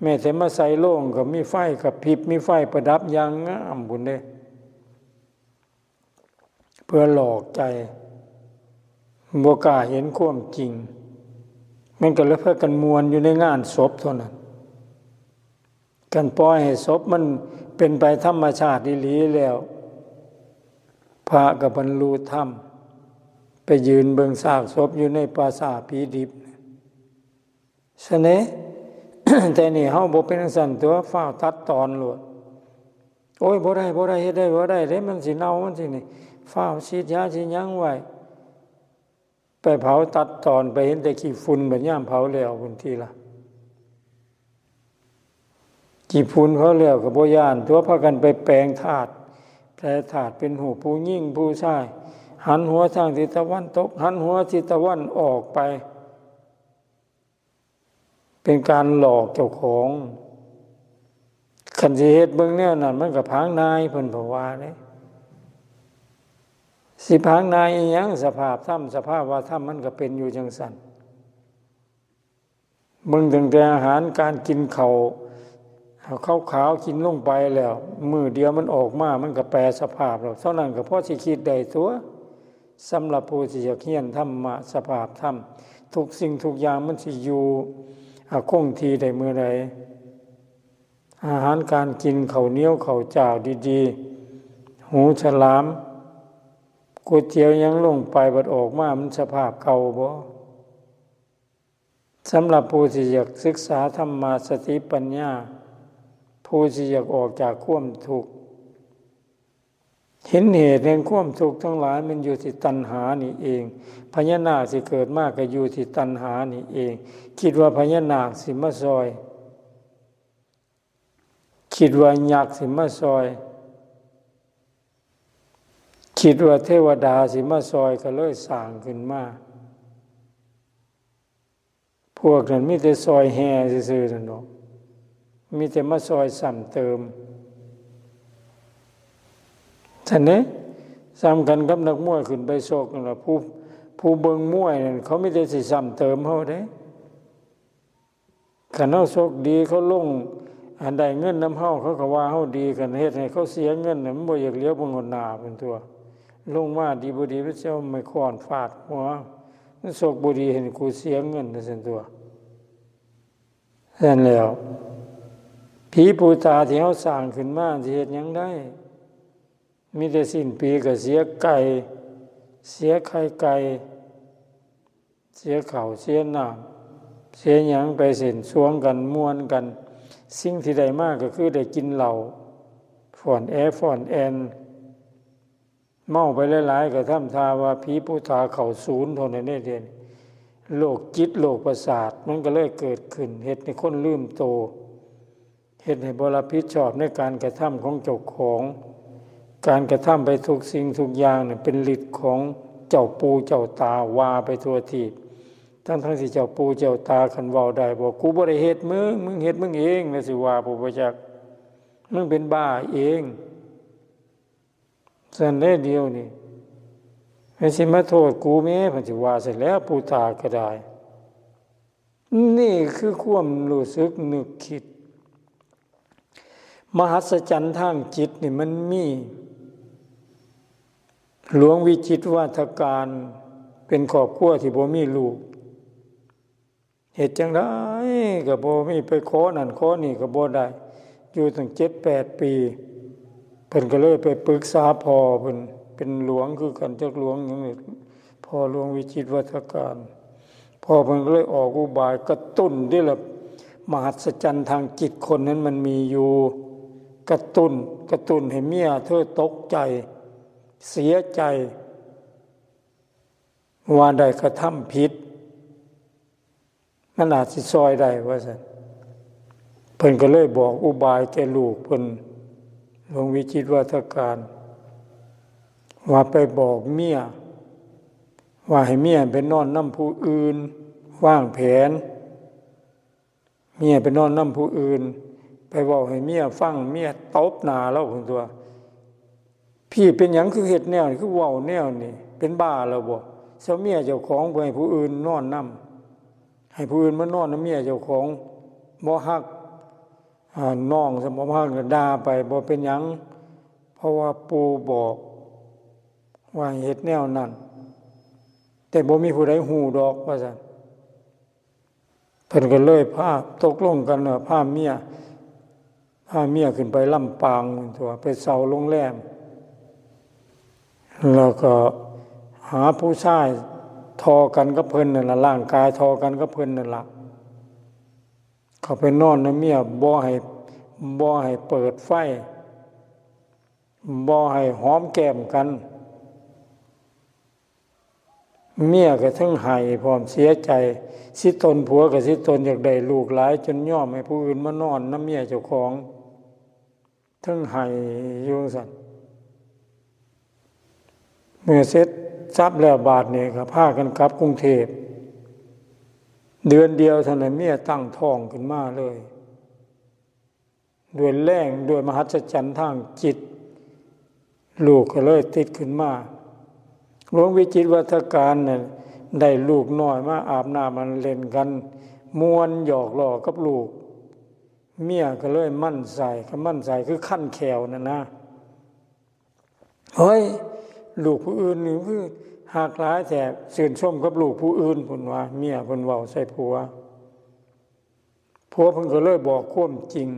ແມ້ແຕ່ມາໃສ່ໂລງກໍມີໄຟກະພິບ, ມີໄຟປະດັບຢ່າງງາມພຸ້ນເດ້. ເພື່ອຫຼອກໃຈ, ບໍ່ກ້າເຫັນຄວາມຈິງ. ມັນກໍເລີຍພາກັນມ່ວນຢູ່ໃນງານສົບເທົ່ານັ້ນ. ຄັນປ່ອຍໃຫ້ສົບມັນເປັນໄປທຳມະຊາດອີ່ຫຼີແລ້ວ, ພະກໍບັນລຸທຳ, ໄປຢືນເບິ່ງຊາກສົບຢູ່ໃນປ່າຊ້າຜີດິບ. ຊະເນ ແຕ່ນີ້ເຮົາບໍ່ເປັນຈັ່ງຊັ້ນຕົວະ, ຟ້າວຕັດຕອນໂລດ. ໂອ້ຍ ບໍ່ໄດ້ ບໍ່ໄດ້, ເຮັດໄດ້ບໍ່ໄດ້ເດ້, ມັນຊິເນົ່າ, ມັນຊິນີ້, ຟ້າວສີດຢາສີດຫຍັງໄວ້. ໄປເຜົາຕັດຕອນ, ໄປເຫັນແຕ່ຂີ້ຝຸ່ນ, ບັດຍາມເຜົາແລ້ວພຸ້ນຕິລະ. ຂີ້ຝຸ່ນເຜົາແລ້ວກໍບໍ່ຢ້ານຕົວະ, ພາກັນໄປແປງທາດ, ແປງທາດເປັນຮູບຜູ້ຍິງຜູ້ຊາຍ, ຫັນຫົວທາງທິດຕາເວັນຕົກ, ຫັນຫົວທິດຕາເວັນອອກໄປ. ເປັນການຫຼອກເຈົ້າຂອງ. ຄັນຊິເຮັດເບິ່ງແນວນັ້ນ, ມັນກໍຜາງນາຍ, ເພິ່ນບໍ່ວ່າເດ້. ຊິຜາງນາຍອີ່ຫຍັງ? ສະພາບທຳ, ສະພາວະທຳມັນກໍເປັນຢູ່ຈັ່ງຊັ້ນ. ເບິ່ງຕັ້ງແຕ່ອາຫານການກິນເຂົ້າ, ເຂົ້າຂາວກິນລົງໄປແລ້ວ, ມື້ດຽວມັນອອກມາ, ມັນກໍແປສະພາບແລ້ວ. ເທົ່ານັ້ນກໍພໍຊິຄິດໄດ້ຕົວະ. ສຳລັບຜູ້ທີ່ຢາກຮຽນທຳມະສະພາບທຳ, ທຸກສິ່ງທຸກຢ່າງມັນຊິຢູ່ ອາ ຄົງທີ່ໄດ້ເມື່ອໃດ? ອາຫານການກິນ, ເຂົ້າໜຽວເຂົ້າຈ້າວດີໆ, ຫູສະຫຼາມ, ກ໋ວຍຕຽວຫຍັງລົງໄປ, ບັດອອກມາມັນສະພາບເກົ່າບໍ່? ສຳລັບຜູ້ທີ່ຢາກສຶກສາທຳມະສະຕິປັນຍາ, ຜູ້ທີ່ຢາກອອກຈາກຄວາມທຸກ, ເຫັນເຫດແຫ່ງຄວາມທຸກທັງຫຼາຍມັນຢູ່ທີ່ຕັນຫານີ້ເອງ. ພະຍານາກທີ່ເກີດມາກໍຢູ່ທີ່ຕັນຫານີ້ເອງ. ຄິດວ່າພະຍານາກຊິມາຊ່ອຍ, ຄິດວ່າຍັກຊິມາຊ່ອຍ, ຄິດວ່າເທວະດາຊິມາຊ່ອຍ, ກໍເລີຍສ້າງຂຶ້ນມາ. ພວກນັ້ນມີແຕ່ຊ່ອຍແຫ່ຊື່ໆນັ້ນດອກ, ມີແຕ່ມາຊ່ອຍຊ້ຳເຕີມ. ຊັ້ນເດ້, ສ່ຳກັນກັບນັກມວຍຂຶ້ນໄປຊົກນັ້ນລະ, ຜູ້ ຜູ້ເບິ່ງມວຍນັ້ນ ເຂົາມີແຕ່ຊິຊ້ຳເຕີມເຮົາເດ້. ຄັນເຮົາຊົກດີ, ເຂົາລົງ ອັນ ໄດ້ເງິນນຳເຮົາ, ເຂົາກໍວ່າເຮົາດີ, ຄັນເຮັດໃຫ້ເຂົາເສຍເງິນນະ, ມັນບໍ່ຢາກຫຼຽວເບິ່ງຮອດໜ້າເພິ່ນຕົວະ. ລົງມາດີບໍ່ດີ, ມັນຊິເອົາໄມ້ຄ້ອນຟາດຫົວ, ມັນຊົກບໍ່ດີ, ເຫັນກູເສຍເງິນວ່າຊັ້ນຕົວະ. ຊັ້ນແລ້ວ, ຜີປູຕາທີ່ເຮົາສ້າງຂຶ້ນມາ ຊິເຮັດຫຍັງໄດ້? ມີແຕ່ສິ້ນປີກໍເສຍໄກ່, ເສຍໄຂ່ໄກ່, ເສຍເຂົ້າເສຍນ້ຳ ເສຍຫຍັງໄປເສັ້ນຊວງກັນ ມ່ວນກັນ. ສິ່ງທີ່ໄດ້ມາກໍຄືໄດ້ກິນເຫຼົ້າ ຟ້ອນແອຟ້ອນແອນ, ເມົາໄປຫຼາຍໆ ກໍທຳທ່າວ່າຜີປູຕາເຂົ້າສູນເທົ່ານັ້ນເດ້. ໂລກຈິດໂລກປະສາດມັນກໍເລີຍເກີດຂຶ້ນ, ເຮັດໃຫ້ຄົນລືມໂຕ. ເຮັດໃຫ້ບໍ່ຮັບຜິດຊອບໃນການກະທຳຂອງເຈົ້າຂອງ. ການກະທຳໄປທຸກສິ່ງທຸກຢ່າງນັ້ນ ເປັນລິດຂອງເຈົ້າປູ່ເຈົ້າຕາ ວ່າໄປທົ່ວທີບ. ທັງໆທີ່ເຈົ້າປູ່ເຈົ້າຕາ ຄັນເວົ້າໄດ້ບອກ ກູບໍ່ໄດ້ເຮັດມຶງ, ມຶງເຮັດມຶງເອງ, ລະຊິວ່າບໍ່ ບໍ່ຈັກ, ມຶງເປັນບ້າເອງ. ຊັ້ນແຫຼະດຽວນີ້ ໃຜຊິມາໂທດກູແມ້, ເພິ່ນຊິວ່າຊັ້ນແຫຼະ ປູຕາກໍໄດ້. ນີ້ຄືຄວາມຮູ້ສຶກນຶກຄິດ. ມະຫັດສະຈັນທາງຈິດນີ້ມັນມີ. ຫຼວງວິຈິດວາທະການເປັນຄອບຄົວທີ່ບໍ່ມີລູກ. ເຮັດຈັ່ງໃດກໍບໍ່ມີ, ໄປຂໍນັ້ນຂໍນີ້ກໍບໍ່ໄດ້, ຢູ່ຕັ້ງເຈັດແປດປີ. ເພິ່ນກໍເລີຍໄປປຶກສາພໍ່ເພິ່ນ, ເປັນຫຼວງຄືກັນ, ຈັກຫຼວງຫຍັງນີ້, ພໍ່ຫຼວງວິຈິດວັດທະການ. ພໍ່ເພິ່ນກໍເລີຍອອກອຸບາຍກະຕຸ້ນເດ້ລະ, ມະຫັດສະຈັນທາງຈິດຄົນນັ້ນມັນມີຢູ່, ກະຕຸ້ນ, ກະຕຸ້ນໃຫ້ເມຍເທີຕົກໃຈ, ເສຍໃຈ ວ່າໄດ້ກະທຳຜິດ, ມັນອາດຊິຊ່ອຍໄດ້ວ່າຊັ້ນ. ເພິ່ນກໍເລີຍບອກອຸບາຍແກ່ລູກເພິ່ນ, ຫຼວງວິຈິດວາທະການ, ວ່າໄປບອກເມຍ ວ່າໃຫ້ເມຍໄປນອນນຳຜູ້ອື່ນ, ວາງແຜນ ເມຍໄປນອນນຳຜູ້ອື່ນ ໄປເວົ້າໃຫ້ເມຍຟັງ ເມຍຕົບໜ້າລາວພຸ້ນຕົວະ. ພີ່ເປັນຫຍັງຄືເຮັດແນວນີ້ ຄືເວົ້າແນວນີ້ ເປັນບ້າແລ້ວບໍ່? ເຈົ້າເມຍເຈົ້າຂອງໄປໃຫ້ຜູ້ອື່ນນອນນຳ ໃຫ້ຜູ້ອື່ນມານອນນຳເມຍເຈົ້າຂອງ ບໍ່ຮັກ ອ່າ ນ້ອງ ສະ ບໍ່ຮັກກໍດ່າໄປ ບໍ່ເປັນຫຍັງ ເພາະວ່າປູ່ບອກວ່າໃຫ້ເຮັດແນວນັ້ນ ແຕ່ບໍ່ມີຜູ້ໃດຮູ້ດອກ ວ່າຊັ້ນ. ເພິ່ນກໍເລີຍພາ ຕົກລົງກັນວ່າພາເມຍ ພາເມຍຂຶ້ນໄປລຳປາງ ຕົວະ ໄປເຊົ່າໂຮງແຮມ ແລ້ວກໍຫາຜູ້ຊາຍທໍ່ກັນກັບເພິ່ນນັ້ນລະ ຮ່າງກາຍທໍ່ກັນກັບເພິ່ນນັ້ນລະ ເຂົ້າໄປນອນນຳເມຍ ບໍ່ໃຫ້ ບໍ່ໃຫ້ເປີດໄຟ ບໍ່ໃຫ້ຫອມແກ້ມກັນ. ເມຍກໍເຖິງໄຫ້ພ້ອມ ເສຍໃຈ ຊິຕົນ ຜົວກໍຊິຕົນ ຢາກໄດ້ລູກຫຼາຍ ຈົນຍອມໃຫ້ຜູ້ອື່ນມານອນນຳເມຍເຈົ້າຂອງ ເຖິງໄຫ້ຢູ່ຊັ້ນ. ເມື່ອເສັດສັບແລ້ວ ບາດນີ້ກໍພາກັນກັບກຸງເທບ ເດືອນດຽວເທົ່ານັ້ນ ເມຍຕັ້ງທ້ອງຂຶ້ນມາເລີຍ ດ້ວຍແຮງ ດ້ວຍມະຫັດສະຈັນທາງຈິດ ລູກກໍເລີຍຕິດຂຶ້ນມາ. ຫຼວງວິຈິດວັດທະການນັ້ນ ໄດ້ລູກນ້ອຍມາອາບນ້ຳ ອັນເລ່ນກັນ ມ່ວນຫຍອກລໍ້ກັບລູກ ເມຍກໍເລີຍໝັ້ນໃສ່ ກໍໝັ້ນໃສ່ຄືຄັນແຂ້ວນັ້ນນະ. ເຮີ້ຍ ລູກຜູ້ອື່ນນີ້ຄືຮັກຫຼາຍແທ້ ຊື່ນຊົມກັບລູກຜູ້ອື່ນ ເພິ່ນວ່າ ເມຍເພິ່ນເວົ້າໃສ່ຜົວ. ຜົວເພິ່ນກໍເລີຍບອກຄວາມຈິງ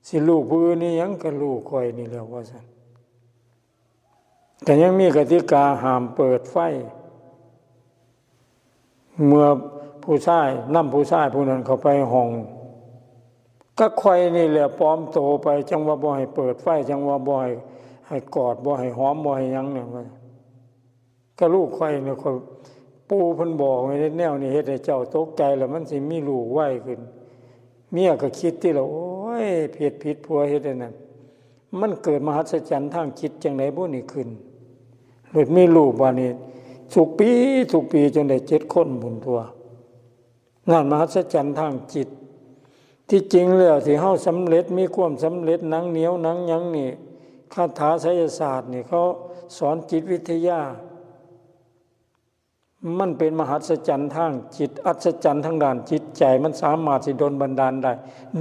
ຊິລູກຜູ້ອື່ນອີ່ຫຍັງ ກໍລູກຂ້ອຍນີ້ແຫຼ້ວ ວ່າຊັ້ນ. ກໍຍັງມີກະຕິກາຫ້າມເປີດໄຟ ເມື່ອຜູ້ຊາຍ ນຳຜູ້ຊາຍຜູ້ນັ້ນເຂົ້າໄປຫ້ອງ ກໍຂ້ອຍນີ້ແຫຼະປອມໂຕໄປ ຈັ່ງວ່າບໍ່ໃຫ້ເປີດໄຟ ຈັ່ງວ່າບໍ່ໃຫ້ ໃຫ້ກອດ ບໍ່ໃຫ້ຫອມ ບໍ່ໃຫ້ຫຍັງນີ້ ວ່າ ກໍລູກຂ້ອຍນີ້ ຂ້ອຍ ປູ່ເພິ່ນບອກໃຫ້ເຮັດແນວນີ້ ເຮັດໃຫ້ເຈົ້າຕົກໃຈ ແລ້ວມັນຊິມີລູກໄວຂຶ້ນ. ເມຍກໍຄິດຕິລະ ໂອ້ຍ ເຮັດຜິດ ຜົວເຮັດອັນນັ້ນ ມັນເກີດມະຫັດສະຈັນທາງຈິດຈັ່ງໃດບໍ່ນີ້ຂຶ້ນ ເລີຍມີລູກບາດນີ້ ທຸກປີ ທຸກປີ ຈົນໄດ້ເຈັດຄົນພຸ້ນຕົວະ. ງານມະຫັດສະຈັນທາງຈິດ ທີ່ຈິງແລ້ວທີ່ເຮົາສຳເລັດ ມີຄວາມສຳເລັດ ໜັງໜຽວໜັງຫຍັງນີ້ ຄາຖາໄສຍະສາດນີ້ ເຂົາສອນຈິດວິທະຍາ ມັນເປັນມະຫັດສະຈັນທາງຈິດ ອັດສະຈັນທາງດ້ານຈິດໃຈ ມັນສາມາດຊິດົນບັນດານໄດ້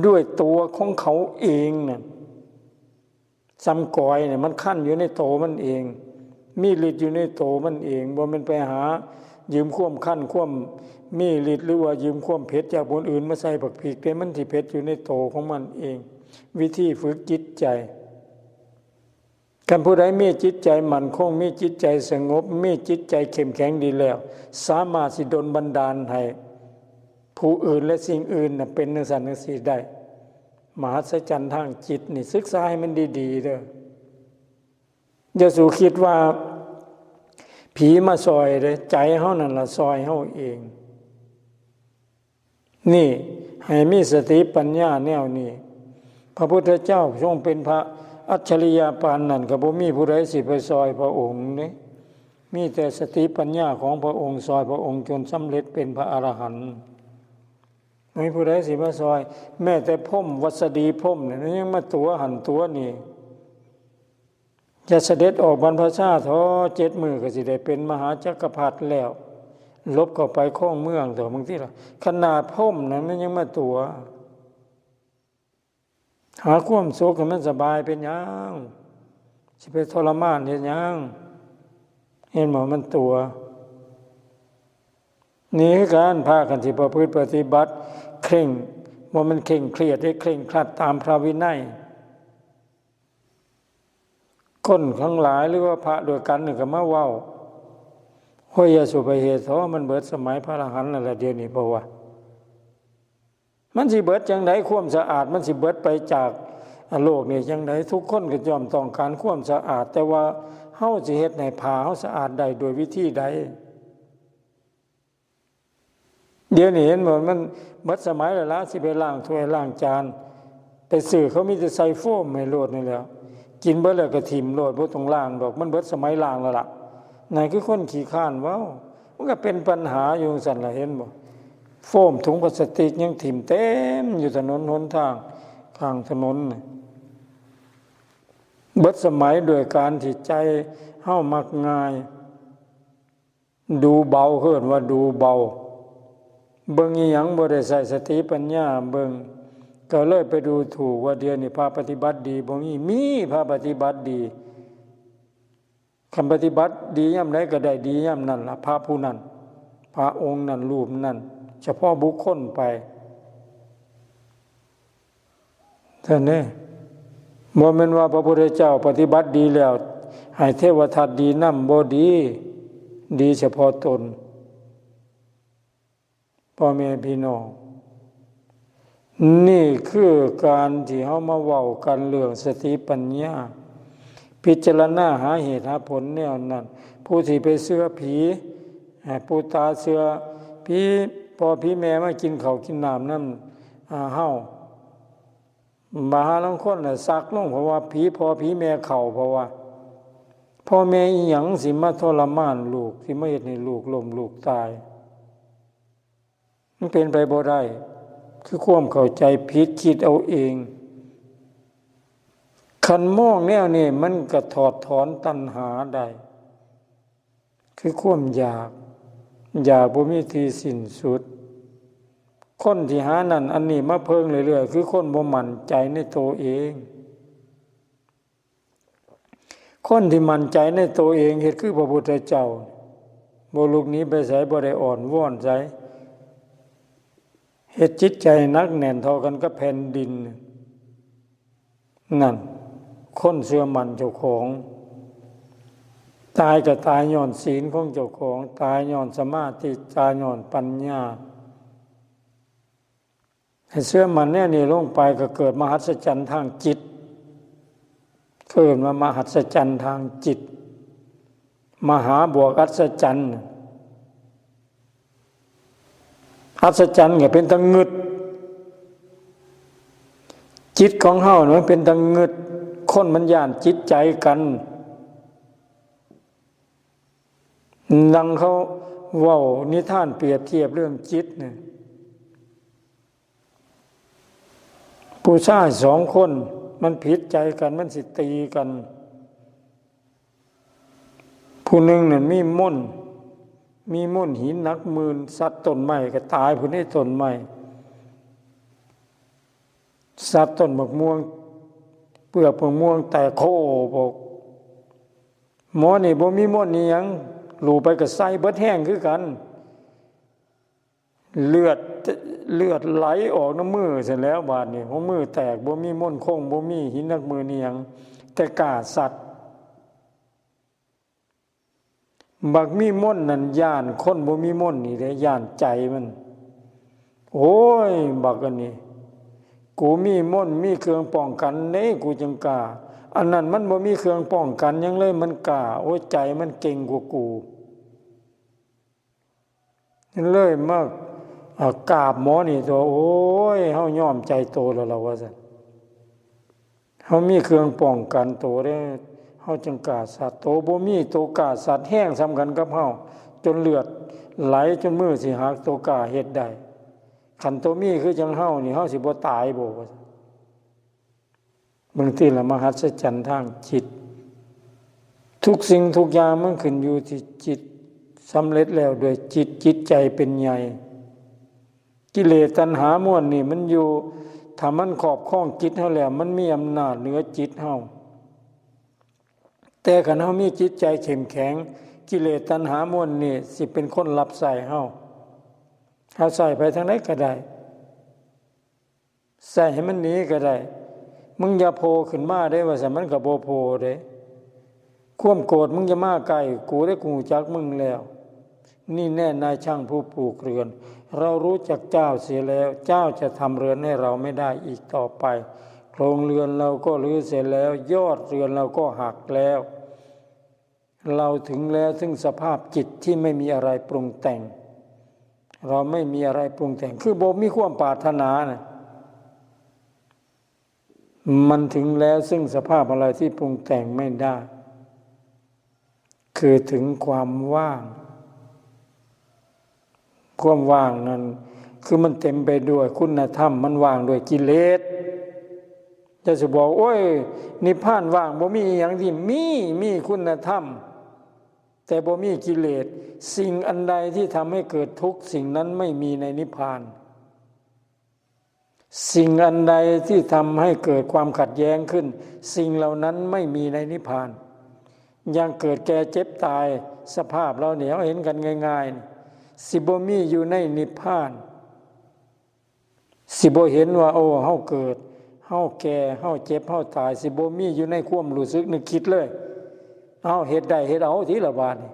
ດ້ວຍຕົວຂອງເຂົາເອງນັ້ນ. ສ່ຳກອຍນີ້ ມັນຄັນຢູ່ໃນໂຕມັນເອງ ມີລິດຢູ່ໃນໂຕມັນເອງ ບໍ່ແມ່ນໄປຫາຢືມຄວາມຄັນ ຄວາມມີລິດ ຫຼືວ່າຢືມຄວາມເຜັດຈາກຜູ້ອື່ນມາໃສ່ບັກພິກເດ້ ມັນຊິເຜັດຢູ່ໃນໂຕຂອງມັນເອງ. ວິທີຝຶກຈິດໃຈ ຄັນຜູ້ໃດມີຈິດໃຈໝັ້ນຄົງ ມີຈິດໃຈສະຫງົບ ມີຈິດໃຈເຂັ້ມແຂງດີແລ້ວ ສາມາດຊິດົນບັນດານໃຫ້ຜູ້ອື່ນ ແລະ ສິ່ງອື່ນນະ ເປັນຈັ່ງຊັ້ນຈັ່ງຊີ້ໄດ້. ມະຫັດສະຈັນທາງຈິດນີ້ ສຶກສາໃຫ້ມັນດີໆເດີ້. ຢ່າສູ່ຄິດວ່າຜີມາຊ່ອຍເດີ້ ໃຈເຮົານັ້ນລະຊ່ອຍເຮົາເອງ. ນີ້ ໃຫ້ມີສະຕິປັນຍາແນວນີ້. ພະພຸດທະເຈົ້າຊົງເປັນພະອັດສະລິຍະປານນັ້ນ ກໍບໍ່ມີຜູ້ໃດຊິໄປຊ່ອຍພະອົງເດ້. ມີແຕ່ສະຕິປັນຍາຂອງພະອົງຊ່ອຍພະອົງຈົນສຳເລັດເປັນພະອະລະຫັນ. ບໍ່ມີຜູ້ໃດຊິມາຊ່ອຍ. ແມ້ແຕ່ພົມ ວັດສະດີພົມນີ້ ມັນຍັງມາຕົວຫັ້ນຕົວນີ້. ຈະສະເດັດອອກບັນພະຊາເຖາະ ເຈັດມື້ກໍຊິໄດ້ເປັນມະຫາຈັກກະພັດແລ້ວ ຫຼົບເຂົ້າໄປຄອງເມືອງເຖາະ. ບາງທີລະ ຂະໜາດພົມນັ້ນມັນຍັງມາຕົວະ. ຫາຄວາມສຸກໃຫ້ມັນສະບາຍເປັນຫຍັງ? ຊິໄປທໍລະມານເຮັດຫຍັງ? ເຫັນບໍ່? ມັນຕົວະ. ນີ້ຄືກັນ ພາກັນຊິປະພຶດປະຕິບັດເຄັ່ງ ບໍ່ແມ່ນເຄັ່ງຄຽດເດ້ ເຄັ່ງຄັດຕາມພະວິໄນ. ຄົນທັງຫຼາຍ ຫຼືວ່າພະດ້ວຍກັນນີ້ກໍມາເວົ້າ ໂອ້ຍ ຢ່າສູ່ໄປເຮັດເຖາະ ມັນເບິດສະໄໝພະອະລະຫັນແລ້ວລະ ດຽວນີ້ ເພາະວ່າ ມັນຊິເບິດຈັ່ງໃດ? ຄວາມສະອາດມັນຊິເບິດໄປຈາກໂລກນີ້ຈັ່ງໃດ? ທຸກຄົນກໍຍ່ອມຕ້ອງການຄວາມສະອາດ ແຕ່ວ່າເຮົາຊິເຮັດໃຫ້ຜ້າເຮົາສະອາດໄດ້ດ້ວຍວິທີໃດ? ດຽວນີ້ເຫັນບໍ່ ມັນເບິດສະໄໝແລ້ວລະ ຊິໄປລ້າງຖ້ວຍລ້າງຈານ ໄປຊື້ເຂົາມີແຕ່ໃສ່ໂຟມໃຫ້ໂລດນີ້ແຫຼ້ວ ກິນເບິດແລ້ວກໍຖິ້ມໂລດ ບໍ່ຕ້ອງລ້າງດອກ ມັນເບິດສະໄໝລ້າງແລ້ວລະ. ນັ້ນຄືຄົນຂີ້ຄ້ານເວົ້າ ມັນກໍເປັນບັນຫາຢູ່ຈັ່ງຊັ້ນລະ ເຫັນບໍ່? ໂຟມ ຖົງພລາສຕິກຍັງຖິ້ມເຕັມຢູ່ຖະໜົນຫົນທາງ ຂ້າງຖະໜົນນະ. ເບິດສະໄໝດ້ວຍການທີ່ໃຈເຮົາມັກງ່າຍ ດູເບົາ ເອີ້ນວ່າດູເບົາ. ເບິ່ງອີ່ຫຍັງບໍ່ໄດ້ໃຊ້ສະຕິປັນຍາເບິ່ງ ກໍເລີຍໄປດູຖູກວ່າດຽວນີ້ພະປະຕິບັດດີບໍ່ມີ. ມີພະປະຕິບັດດີ. ຄັນປະຕິບັດດີຍາມໃດກໍໄດ້ດີຍາມນັ້ນລະ ພະຜູ້ນັ້ນ ພະອົງນັ້ນ ຮູບນັ້ນ ສະເພາະບຸກຄົນໄປ. ທ່ານເດ້ ບໍ່ແມ່ນວ່າພະພຸດທະເຈົ້າປະຕິບັດດີແລ້ວ ໃຫ້ເທວະທັດດີນຳ ບໍ່ດີ, ດີສະເພາະຕົນ. ພໍ່ແມ່ພີ່ນ້ອງ, ນີ້ຄືການທີ່ເຮົາມາເວົ້າກັນເລື່ອງສະຕິປັນຍາ, ພິຈາລະນາຫາເຫດຫາຜົນແນວນັ້ນ. ຜູ້ທີ່ໄປເຊື່ອຜີ, ຜູ້ຕາເຊື່ອຜີພໍ່ຜີແມ່ມາກິນເຂົ້າກິນນ້ຳນຳ ອາ ເຮົາ. ບາງຫາລາງຄົນນະ ສັກລົງເພາະວ່າຜີພໍ່ຜີແມ່ເຂົ້າ, ເພາະວ່າພໍ່ແມ່ອີ່ຫຍັງຊິມາທໍລະມານລູກ, ຊິມາເຮັດໃຫ້ລູກລົ້ມລູກຕາຍ? ມັນເປັນໄປບໍ່ໄດ້, ຄືຄວາມເຂົ້າໃຈຜິດ, ຄິດເອົາເອງ. ຄັນມອງແນວນີ້ ມັນກະຖອດຖອນຕັນຫາໄດ້. ຄືຄວາມຢາກ, ຢາກບໍ່ມີທີ່ສິ້ນສຸດ. ຄົນທີ່ຫານັ້ນອັນນີ້ມາເພິ່ງເລື້ອຍໆ ຄືຄົນບໍ່ໝັ້ນໃຈໃນໂຕເອງ. ຄົນທີ່ໝັ້ນໃຈໃນໂຕເອງ ເຮັດຄືພະພຸດທະເຈົ້າ, ບໍ່ລຸກໜີໄປໃສ, ບໍ່ໄດ້ອ້ອນວອນໃສ, ເຮັດຈິດໃຈໃຫ້ໜັກແໜ້ນເທົ່າກັນກັບແຜ່ນດິນ. ນັ້ນ ຄົນເຊື່ອໝັ້ນເຈົ້າຂອງ, ຕາຍກໍຕາຍຍ້ອນศีນຂອງເຈົ້າຂອງ, ຕາຍຍ້ອນສະມາທິ, ຕາຍຍ້ອນປັນຍາ. ໃຫ້ເຊື່ອໝັ້ນແນວນີ້ລົງໄປ ກໍເກີດມະຫັດສະຈັນທາງຈິດ, ເອີ້ນວ່າມະຫັດສະຈັນທາງຈິດ. ມະຫາບວກອັດສະຈັນ, ອັດສະຈັນກໍເປັນຕາງຶດ. ຈິດຂອງເຮົານີ້ມັນເປັນຕາງຶດ, ຄົນມັນຢ້ານຈິດໃຈກັນ. ດັ່ງເຂົາເວົ້ານິທານປຽບທຽບເລື່ອງຈິດນີ້, ຜູ້ຊາຍສອງຄົນມັນຜິດໃຈກັນ, ມັນຊິຕີກັນ. ຜູ້ໜຶ່ງນັ້ນມີມົນ, ມີມົນຫີນໜັກໝື່ນ, ສັດຕົ້ນໄມ້ກໍຕາຍພຸ້ນໃນຕົ້ນໄມ້, ສັດຕົ້ນໝາກມ່ວງ, ເປືອກໝາກມ່ວງແຕກໂຄບອກ. ໝໍນີ້ບໍ່ມີມົນອີ່ຫຍັງ, ລູບໄປກໍໃສ່ເບິດແຮງຄືກັນ. ເລືອດ ເລືອດໄຫຼອອກນຳມືຊັ້ນແຫຼ້ວ. ບາດນີ້ຫົວມືແຕກ, ບໍ່ມີມົນຄົງ, ບໍ່ມີຫີນໜັກໝື່ນອີ່ຫຍັງ, ແຕ່ກ້າສັດ. ບັກມີມົນນັ້ນຢ້ານຄົນບໍ່ມີມົນນີ້ເດ້, ຢ້ານໃຈມັນ. ໂອ້ຍ ບັກອັນນີ້, ກູມີມົນ, ມີເຄື່ອງປ້ອງກັນເດ້, ກູຈຶ່ງກ້າ. ອັນນັ້ນມັນບໍ່ມີເຄື່ອງປ້ອງກັນຫຍັງເລີຍ, ມັນກ້າ. ໂອ້ຍ ໃຈມັນເກັ່ງກວ່າກູ. ເລີຍມາ ອາ ກາບໝໍນີ້ຕົວະ. ໂອ້ຍ ເຮົາຍອມໃຈໂຕແລ້ວລະວ່າຊັ້ນ, ເຮົາມີເຄື່ອງປ້ອງກັນໂຕເດ້, ເຮົາຈຶ່ງກ້າສັດ. ໂຕບໍ່ມີ, ໂຕກ້າສັດແຮງສ່ຳກັນກັບເຮົາ, ຈົນເລືອດໄຫຼ ຈົນມືຊິຫັກ, ໂຕກ້າເຮັດໄດ້. ຄັນໂຕມີຄືຈັ່ງເຮົານີ້, ເຮົາຊິບໍ່ຕາຍບໍ່ ວ່າຊັ້ນ. ເບິ່ງຕິລະ ມະຫັດສະຈັນທາງຈິດ. ທຸກສິ່ງທຸກຢ່າງມັນຂຶ້ນຢູ່ທີ່ຈິດ, ສຳເລັດແລ້ວດ້ວຍຈິດ, ຈິດໃຈເປັນໃຫຍ່. ກິເລດຕັນຫາມວນນີ້ມັນຢູ່, ຖ້າມັນຄອບຄອງຈິດເຮົາແລ້ວ, ມັນມີອຳນາດເໜືອຈິດເຮົາ. ແຕ່ຄັນເຮົາມີຈິດໃຈເຂັ້ມແຂງ, ກິເລດຕັນຫາມວນນີ້ຊິເປັນຄົນຮັບໃຊ້ເຮົາ. ເຮົາໃຊ້ໄປທາງໃດກໍໄດ້. ໃສ່ໃຫ້ມັນໜີກໍໄດ້. ມຶງຢ່າໂຜ່ຂຶ້ນມາເດ້ ວ່າຊັ້ນ, ມັນກໍບໍ່ໂຜ່ເດ້. ຄວາມໂກດມຶງຢ່າມາໃກ້ກູເດ້, ກູຮູ້ຈັກມຶງແລ້ວ. ນີ້ແນ່ນາຍຊ່າງຜູ້ປູກເຮືອນ, ເຮົາຮູ້ຈັກເຈົ້າເສຍແລ້ວ, ເຈົ້າຈະທຳເຮືອນໃຫ້ເຮົາໄມ່ໄດ້ອີກຕໍ່ໄປ. ໂຄງເຮືອນເຮົາກໍຮື້ເສຍແລ້ວ, ຍອດເຮືອນເຮົາກໍຫັກແລ້ວ. ເຮົາເຖິງແລ້ວເຊິ່ງສະພາບຈິດທີ່ໄມ່ມີອະໄລປຸງແຕ່ງ. ເຮົາໄມ່ມີອະໄລປຸງແຕ່ງ ຄືບໍ່ມີຄວາມປາດຖະໜານະ. ມັນເຖິງແລ້ວເຊິ່ງສະພາບອະໄລທີ່ປຸງແຕ່ງໄມ່ໄດ້ ຄືເຖິງຄວາມວ່າງ. ຄວາມວ່າງນັ້ນ ຄືມັນເຕັມໄປດ້ວຍຄຸນນະທຳ, ມັນວ່າງດ້ວຍກິເລດ. ຢ່າຊິບອກ, ໂອ້ຍ, ນິບພານວ່າງ, ບໍ່ມີອີ່ຫຍັງ. ທີ່ມີ, ມີຄຸນນະທຳ, ແຕ່ບໍ່ມີກິເລດ. ສິ່ງອັນໃດທີ່ທຳໃຫ້ເກີດທຸກ, ສິ່ງນັ້ນໄມ່ມີໃນນິບພານ. ສິ່ງອັນໃດທີ່ທຳໃຫ້ເກີດຄວາມຂັດແຍ້ງຂຶ້ນ, ສິ່ງເຫຼົ່ານັ້ນໄມ່ມີໃນນິບພານ. ຢ່າງເກີດແກ່ເຈັບຕາຍ, ສະພາບເຫຼົ່ານີ້ເຮົາເຫັນກັນງ່າຍໆ, ຊິບໍ່ມີຢູ່ໃນນິບພານ. ຊິບໍ່ເຫັນວ່າ, ໂອ້, ເຮົາເກີດ, ເຮົາແກ່, ເຮົາເຈັບ, ເຮົາຕາຍ, ຊິບໍ່ມີຢູ່ໃນຄວາມຮູ້ສຶກນຶກຄິດເລີຍ. ເຮົາເຮັດໄດ້ເຮັດເອົາຕິລະບາດນີ້.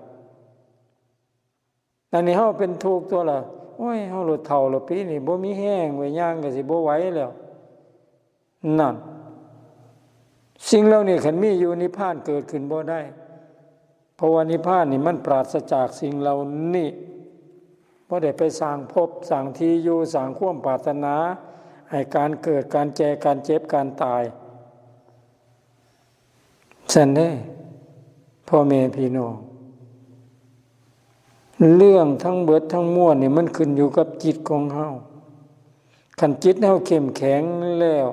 ອັນນີ້ເຮົາເປັນທຸກຕົວລະ. ໂອ້ຍ, ເຮົາລົດເຖົ້າລະ, ປີນີ້ບໍ່ມີແຮງເວີຍ, ຍ່າງກໍຊິບໍ່ໄຫວແລ້ວ. ນັ້ນ, ສິ່ງເຫຼົ່ານີ້ຄັນມີຢູ່, ນິບພານເກີດຂຶ້ນບໍ່ໄດ້. ເພາະວ່ານິບພານນີ້ມັນປາສະຈາກສິ່ງເຫຼົ່ານີ້. ບໍ່ໄດ້ໄປສ້າງພົບ, ສ້າງທີ່ຢູ່, ສ້າງຄວາມປາດຖະໜາ ໃຫ້ການເກີດ, ການແກ່, ການເຈັບ, ການຕາຍ. ຊັ້ນເດ້ ພໍ່ແມ່ພີ່ນ້ອງ, ເລື່ອງທັງເບິດທັງມວນນີ້ ມັນຂຶ້ນຢູ່ກັບຈິດຂອງເຮົາ. ຄັນຈິດເຮົາເຂັ້ມແຂງແລ້ວ,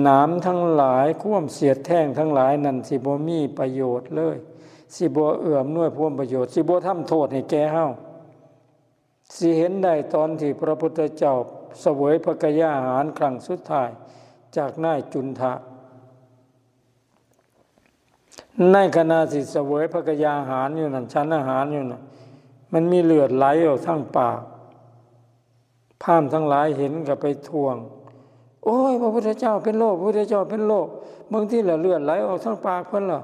ໜາມທັງຫຼາຍ, ຄວາມສຽດແທງທັງຫຼາຍນັ້ນ ຊິບໍ່ມີປະໂຫຍດເລີຍ, ຊິບໍ່ເອື້ອອຳນວຍຜົນປະໂຫຍດ, ຊິບໍ່ທຳໂທດໃຫ້ແກ່ເຮົາ. ຊິເຫັນໄດ້ຕອນທີ່ພະພຸດທະເຈົ້າສະເຫວີຍພະກະຍາຫານຄັ້ງສຸດທ້າຍຈາກນາຍຈຸນທະ. ໃນຂະນະທີ່ສະເຫວີຍພະກະຍາຫານຢູ່ນັ້ນ, ສັນອາຫານຢູ່ນັ້ນ, ມັນມີເລືອດໄຫຼອອກທາງປາກ. ພາມທັງຫຼາຍເຫັນກໍໄປທ້ວງ, ໂອ້ຍ, ພະພຸດທະເຈົ້າເປັນໂລກ, ພະພຸດທະເຈົ້າເປັນໂລກ, ເບິ່ງຕິລະ, ເລືອດໄຫຼອອກທາງປາກເພິ່ນລະ,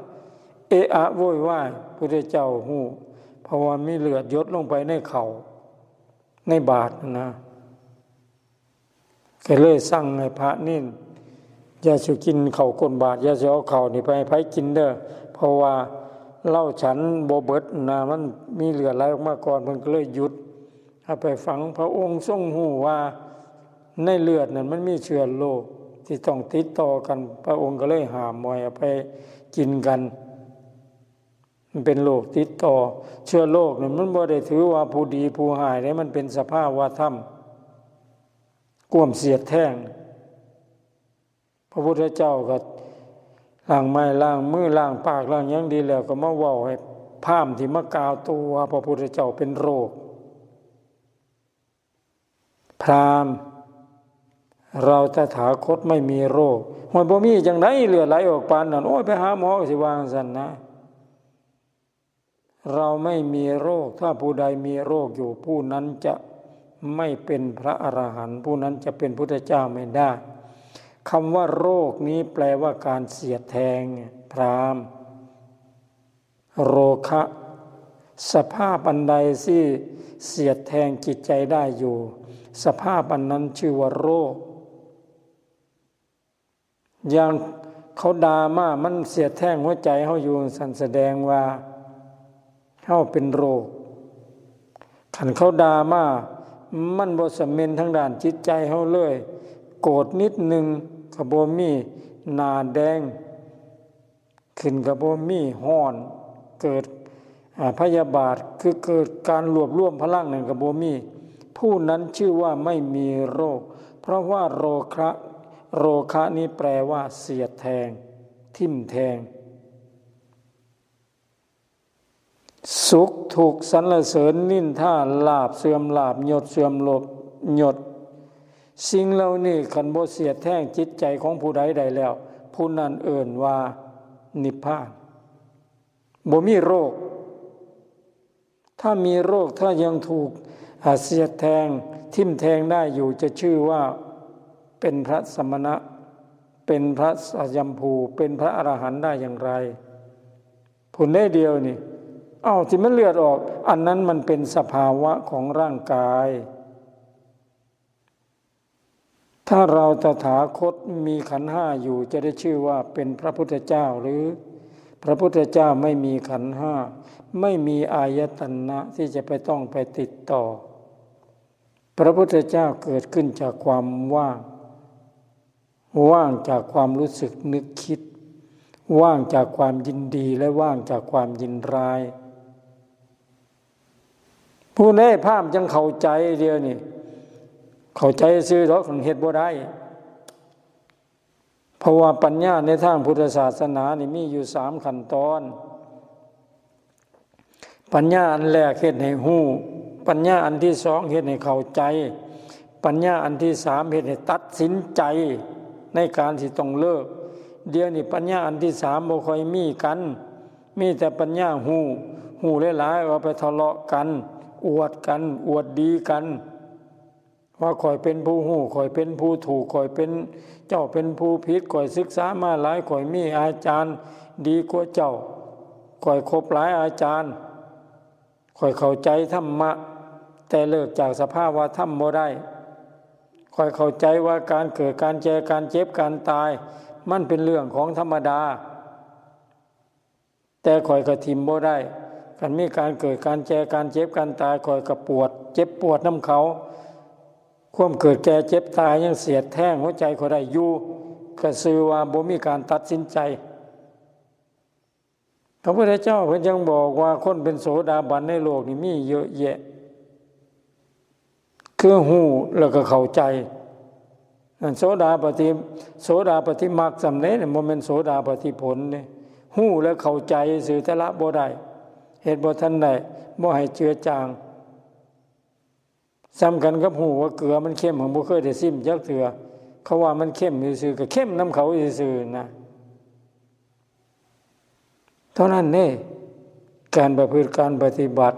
ເອະອະໂວຍວາຍ. ພຸດທະເຈົ້າຮູ້, ເພາະວ່າມີເລືອດຢົດລົງໄປໃນເຂົ້າ, ໃນບາດນະ, ກໍເລີຍສັ່ງໃຫ້ພະເນນ, ຢ່າສູ່ກິນເຂົ້າກົ້ນບາດ, ຢ່າສູ່ເອົາເຂົ້ານີ້ໄປໃຫ້ໃຜກິນເດີ້, ເພາະວ່າລາວສັນບໍ່ເບິດນະ, ມັນມີເລືອດໄຫຼອອກມາກ່ອນ. ເພິ່ນກໍເລີຍຢຸດ ເອົາໄປຝັງ. ພະອົງຊົງຮູ້ວ່າໃນເລືອດນັ້ນມັນມີເຊື້ອໂລກທີ່ຕ້ອງຕິດຕໍ່ກັນ, ພະອົງກໍເລີຍຫ້າມບໍ່ໃຫ້ເອົາໄປກິນກັນ. ມັນເປັນໂລກຕິດຕໍ່. ເຊື້ອໂລກນັ້ນມັນບໍ່ໄດ້ຖືວ່າຜູ້ດີຜູ້ຮ້າຍເດ້, ມັນເປັນສະພາວະທຳ, ຄວາມສຽດແທງ. ພະພຸດທະເຈົ້າກໍລ້າງໄມ້ລ້າງມື, ລ້າງປາກ, ລ້າງຫຍັງດີແລ້ວ, ກໍມາເວົ້າໃຫ້ພາມທີ່ມາກ່າວໂຕ້ວ່າພະພຸດທະເຈົ້າເປັນໂລກ. ພາມ, ເຮົາຕະຖາຄົດໄມ່ມີໂລກ. ໂອ້ຍ, ບໍ່ມີຈັ່ງໃດ, ເລືອດໄຫຼອອກປານນັ້ນ, ໂອ້ຍ, ໄປຫາໝໍກໍຊິວ່າຈັ່ງຊັ້ນນະ. ເຮົາໄມ່ມີໂລກ, ຖ້າຜູ້ໃດມີໂລກຢູ່, ຜູ້ນັ້ນຈະໄມ່ເປັນພະອະລະຫັນ, ຜູ້ນັ້ນຈະເປັນພຸດທະເຈົ້າໄມ່ໄດ້. ຄຳວ່າໂລກນີ້ແປວ່າການສຽດແທງ, ພາມ. ໂລຄະ, ສະພາບອັນໃດທີ່ສຽດແທງຈິດໃຈໄດ້ຢູ່, ສະພາບອັນນັ້ນຊື່ວ່າໂລກ. ຢ່າງເຂົາດ່າມາ, ມັນສຽດແທງຫົວໃຈເຮົາຢູ່, ຊັ້ນສະແດງວ່າເຮົາເປັນໂລກ. ຄັນເຂົາດ່າມາ, ມັນບໍ່ສະເໝັນທາງດ້ານຈິດໃຈເຮົາເລີຍ, ໂກດນິດໜຶ່ງກໍບໍ່ມີ, ໜ້າແດງຂຶ້ນກໍບໍ່ມີ, ຮ້ອນ, ເກີດ ອາ ພະຍາບາດ ຄືເກີດການລວບລວມພະລັງນັ້ນກໍບໍ່ມີ, ຜູ້ນັ້ນຊື່ວ່າໄມ່ມີໂລກ, ເພາະວ່າໂລຄະ, ໂລຄະນີ້ແປວ່າສຽດແທງ, ຖິ້ມແທງ. ສຸກ, ທຸກ, ສັນລະເສີນ, ນິນທາ, ລາບ, ເສື່ອມລາບ, ຍົດ, ເສື່ອມລົບ, ຍົດ, ສິ່ງເຫຼົ່ານີ້ຄັນບໍ່ສຽດແທງຈິດໃຈຂອງຜູ້ໃດໄດ້ແລ້ວ, ຜູ້ນັ້ນເອີ້ນວ່ານິບພານ. ບໍ່ມີໂລກ. ຖ້າມີໂລກ, ຖ້າຍັງຖືກ ອາ ສຽດແທງ, ຖິ້ມແທງໄດ້ຢູ່, ຈະຊື່ວ່າເປັນພະສະມະນະ, ເປັນພະຊາຍຳພູ, ເປັນພະອະລະຫັນໄດ້ຢ່າງໃດ? ຜູ້ໃດດຽວນີ້, ເອົ້າ, ທີ່ມັນເລືອດອອກ, ອັນນັ້ນມັນເປັນສະພາວະຂອງຮ່າງກາຍ. ຖ້າເຮົາຕະຖາຄົດມີຂັນຫ້າຢູ່, ຈະໄດ້ຊື່ວ່າເປັນພະພຸດທະເຈົ້າ ຫຼື ພະພຸດທະເຈົ້າໄມ່ມີຂັນຫ້າ, ໄມ່ມີອາຍະຕະນະທີ່ຈະໄປຕ້ອງໄປຕິດຕໍ່. ພະພຸດທະເຈົ້າເກີດຂຶ້ນຈາກຄວາມວ່າງ, ວ່າງຈາກຄວາມຮູ້ສຶກນຶກຄິດ, ວ່າງຈາກຄວາມຍິນດີ ແລະ ວ່າງຈາກຄວາມຍິນຮ້າຍ. ຜູ້ໃດພາມຈັ່ງເຂົ້າໃຈດຽວນີ້ ເຂົ້າໃຈຊື່ດອກ ເຮັດບໍ່ໄດ້. ເພາະວ່າປັນຍາໃນທາງພຸດທະສາສະໜານີ້ມີຢູ່ສາມຂັ້ນຕອນ. ປັນຍາອັນແລກເຮັດໃຫ້ຮູ້, ປັນຍາອັນທີສອງເຮັດໃຫ້ເຂົ້າໃຈ, ປັນຍາອັນທີສາມເຮັດໃຫ້ຕັດສິນໃຈໃນການທີ່ຕ້ອງເລີກ. ດຽວນີ້ປັນຍາອັນທີສາມບໍ່ຄ່ອຍມີກັນ, ມີແຕ່ປັນຍາຮູ້, ຮູ້ຫຼາຍໆ ເອົາໄປທະເລາະກັນ, ອວດກັນ, ອວດດີກັນ ວ່າຂ້ອຍເປັນຜູ້ຮູ້, ຂ້ອຍເປັນຜູ້ຖືກ, ຂ້ອຍເປັນເຈົ້າເປັນຜູ້ຜິດ, ຂ້ອຍສຶກສາມາຫຼາຍ, ຂ້ອຍມີອາຈານດີກວ່າເຈົ້າ, ຂ້ອຍຄົບຫຼາຍອາຈານ, ຂ້ອຍເຂົ້າໃຈທຳມະ ແຕ່ເລີກຈາກສະພາວະທຳບໍ່ໄດ້, ຂ້ອຍເຂົ້າໃຈວ່າການເກີດ, ການແກ່, ການເຈັບ, ການຕາຍ ມັນເປັນເລື່ອງຂອງທຳມະດາ. ແຕ່ຂ້ອຍກໍຖິ້ມບໍ່ໄດ້. ຄັນມີການເກີດ, ການແກ່, ການເຈັບ, ການຕາຍ, ຂ້ອຍກໍປວດ, ເຈັບປວດນຳເຂົາ. ຄວາມເກີດ, ແກ່, ເຈັບ, ຕາຍ ຍັງສຽດແທງຫົວໃຈຂ້ອຍໄດ້ຢູ່, ກໍຊື່ວ່າບໍ່ມີການຕັດສິນໃຈ. ພະພຸດທະເຈົ້າເພິ່ນຍັງບອກວ່າ ຄົນເປັນໂສດາບັນໃນໂລກນີ້ມີເຍອະແຍະ. ຄືຮູ້ແລ້ວກໍເຂົ້າໃຈ. ອັນໂສດາປະຕິ, ໂສດາປະຕິມັກສ່ຳເດ, ບໍ່ແມ່ນໂສດາປະຕິຜົນເດ. ຮູ້ແລ້ວເຂົ້າໃຈຊື່ ແຕ່ລະບໍ່ໄດ້, ເຮັດບໍ່ທັນໄດ້, ບໍ່ໃຫ້ເຈືອຈາງ. ສ່ຳກັນກັບຮູ້ວ່າເກືອມັນເຄັມ, ຫາກບໍ່ເຄີຍໄດ້ຊິມຈັກເທື່ອ. ເຂົາວ່າມັນເຄັມຊື່ໆ, ກໍເຄັມນຳເຂົາຊື່ໆນະ. ເທົ່ານັ້ນເດ້ ການປະພຶດ ການປະຕິບັດ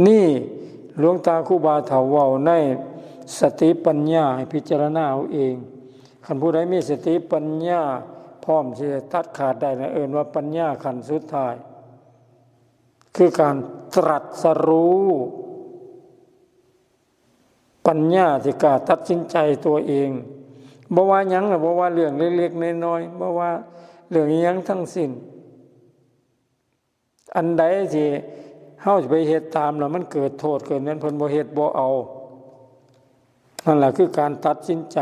ນີ້ ຫຼວງຕາຄູບາເຖົ້າເວົ້າໃນສະຕິປັນຍາໃຫ້ພິຈາລະນາເອົາເອງ. ຄັນຜູ້ໃດມີສະຕິປັນຍາພ້ອມທີ່ຈະຕັດຂາດໄດ້ນັ້ນ ເອີ້ນວ່າປັນຍາຂັ້ນສຸດທ້າຍ ຄືການຕລັດສະຮູ້. ປັນຍາທີ່ກ້າຕັດສິນໃຈຕົວເອງ, ບໍ່ວ່າຫຍັງນະ, ບໍ່ວ່າເລື່ອງເລັກໆນ້ອຍໆ, ບໍ່ວ່າເລື່ອງອີ່ຫຍັງທັງສິ້ນ, ອັນໃດທີ່ເຮົາຊິໄປເຮັດຕາມແລ້ວມັນເກີດໂທດເກີດນັ້ນ, ເພິ່ນບໍ່ເຮັດບໍ່ເອົາ. ນັ້ນລະຄືການຕັດສິນໃຈ.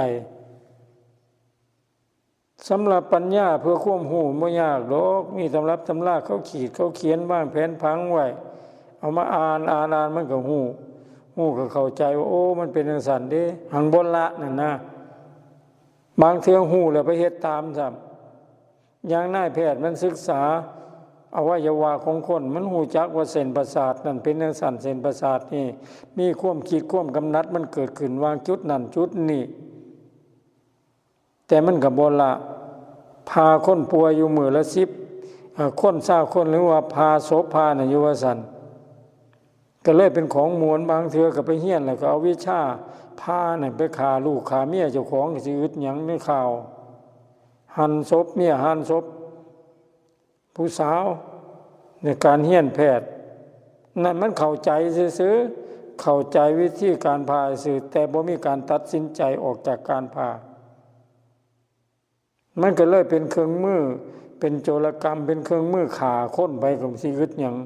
ສຳລັບປັນຍາເພື່ອຄວາມຮູ້ບໍ່ຍາກດອກ, ມີຕຳລັບຕຳລາເຂົາຂີດເຂົາຂຽນວາງແຜນຜັງໄວ້, ເອົາມາອ່ານ, ອ່ານ, ອ່ານ ມັນກໍຮູ້, ຮູ້ກໍເຂົ້າໃຈວ່າ ໂອ້ ມັນເປັນຈັ່ງຊັ້ນເດ້, ຫັງບໍ່ລະນັ້ນນະ. ບາງເທື່ອຮູ້ແລ້ວໄປເຮັດຕາມຊ້ຳ. ຢ່າງນາຍແພດມັນສຶກສາອະໄວຍະວະຂອງຄົນ, ມັນຮູ້ຈັກວ່າເສັ້ນປະສາດນັ້ນເປັນຈັ່ງຊັ້ນ, ເສັ້ນປະສາດນີ້ມີຄວາມຄິດຄວາມກຳໜັດ, ມັນເກີດຂຶ້ນວ່າງຈຸດນັ້ນຈຸດນີ້. ແຕ່ມັນກໍບໍ່ລະ, ຜ່າຄົນປ່ວຍຢູ່ມື້ລະສິບ ເອີ ຄົນ ຊາວຄົນ ຫຼືວ່າຜ່າສົບ ຜ່ານັ້ນຢູ່ວ່າຊັ້ນ. ກໍເລີຍເປັນຂອງມ່ວນ, ບາງເທື່ອກໍໄປຮຽນແລ້ວກໍເອົາວິຊາຜ່ານັ້ນໄປຂ້າລູກຂ້າເມຍເຈົ້າຂອງ, ຊິອຶດຫຍັງໃນຂ່າວ ຫັນສົບເມຍ, ຫັນສົບ ຜູ້ສາວ ໃນການຮຽນແພດນັ້ນ ມັນເຂົ້າໃຈຊື່ໆ, ເຂົ້າໃຈວິທີການຜ່າຊື່ ແຕ່ບໍ່ມີການຕັດສິນໃຈອອກຈາກການຜ່າ. ມັນກໍເລີຍເປັນເຄື່ອງມື, ເປັນໂຈລະກຳ, ເປັນເຄື່ອງມືຂ້າຄົນໄປ, ກໍຊິອຶດຫຍັງ?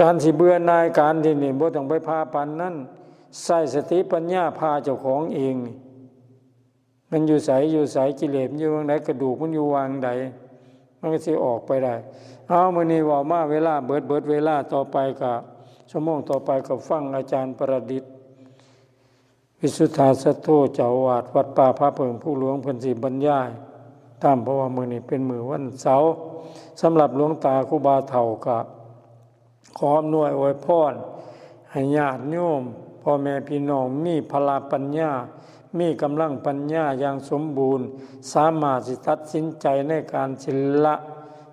ການຊິເບື່ອໜ່າຍການທີ່ນີ້ ບໍ່ຕ້ອງໄປຜ່າປານນັ້ນ, ໃຊ້ສະຕິປັນຍາຜ່າເຈົ້າຂອງເອງນີ້. ມັນຢູ່ໃສ ຢູ່ໃສ ກິເລດມັນຢູ່ຫວ່າງໃດ ກະດູກມັນຢູ່ຫວ່າງໃດ ມັນກໍຊິອອກໄປໄດ້. ເອົາ ມື້ນີ້ເວົ້າມາເວລາເບິດ ເບິດເວລາ ຕໍ່ໄປກະ ຊົ່ວໂມງຕໍ່ໄປກໍຟັງອາຈານປະດິດ ວິສຸດທາສັດໂທ ເຈົ້າອາວາດວັດປ່າຜາເຜິ້ງພູຫຼວງ ເພິ່ນຊິບັນຍາຍທຳ ເພາະວ່າມື້ນີ້ເປັນມື້ວັນເສົາ. ສຳລັບຫຼວງຕາຄູບາເຖົ້າກະ ຂໍອຳນວຍອວຍພອນໃຫ້ຍາດໂຍມ ພໍ່ແມ່ພີ່ນ້ອງ ມີພະລະປັນຍາ ມີກຳລັງປັນຍາຢ່າງສົມບູນ, ສາມາດຊິຕັດສິນໃຈໃນການຊິລະ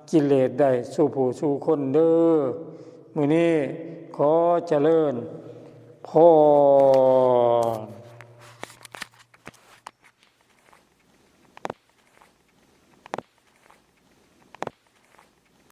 ກິເລດໄດ້ສູ່ຜູ້ສູ່ຄົນເດີ້. ມື້ນີ້ຂໍຈະເລີນພອນ.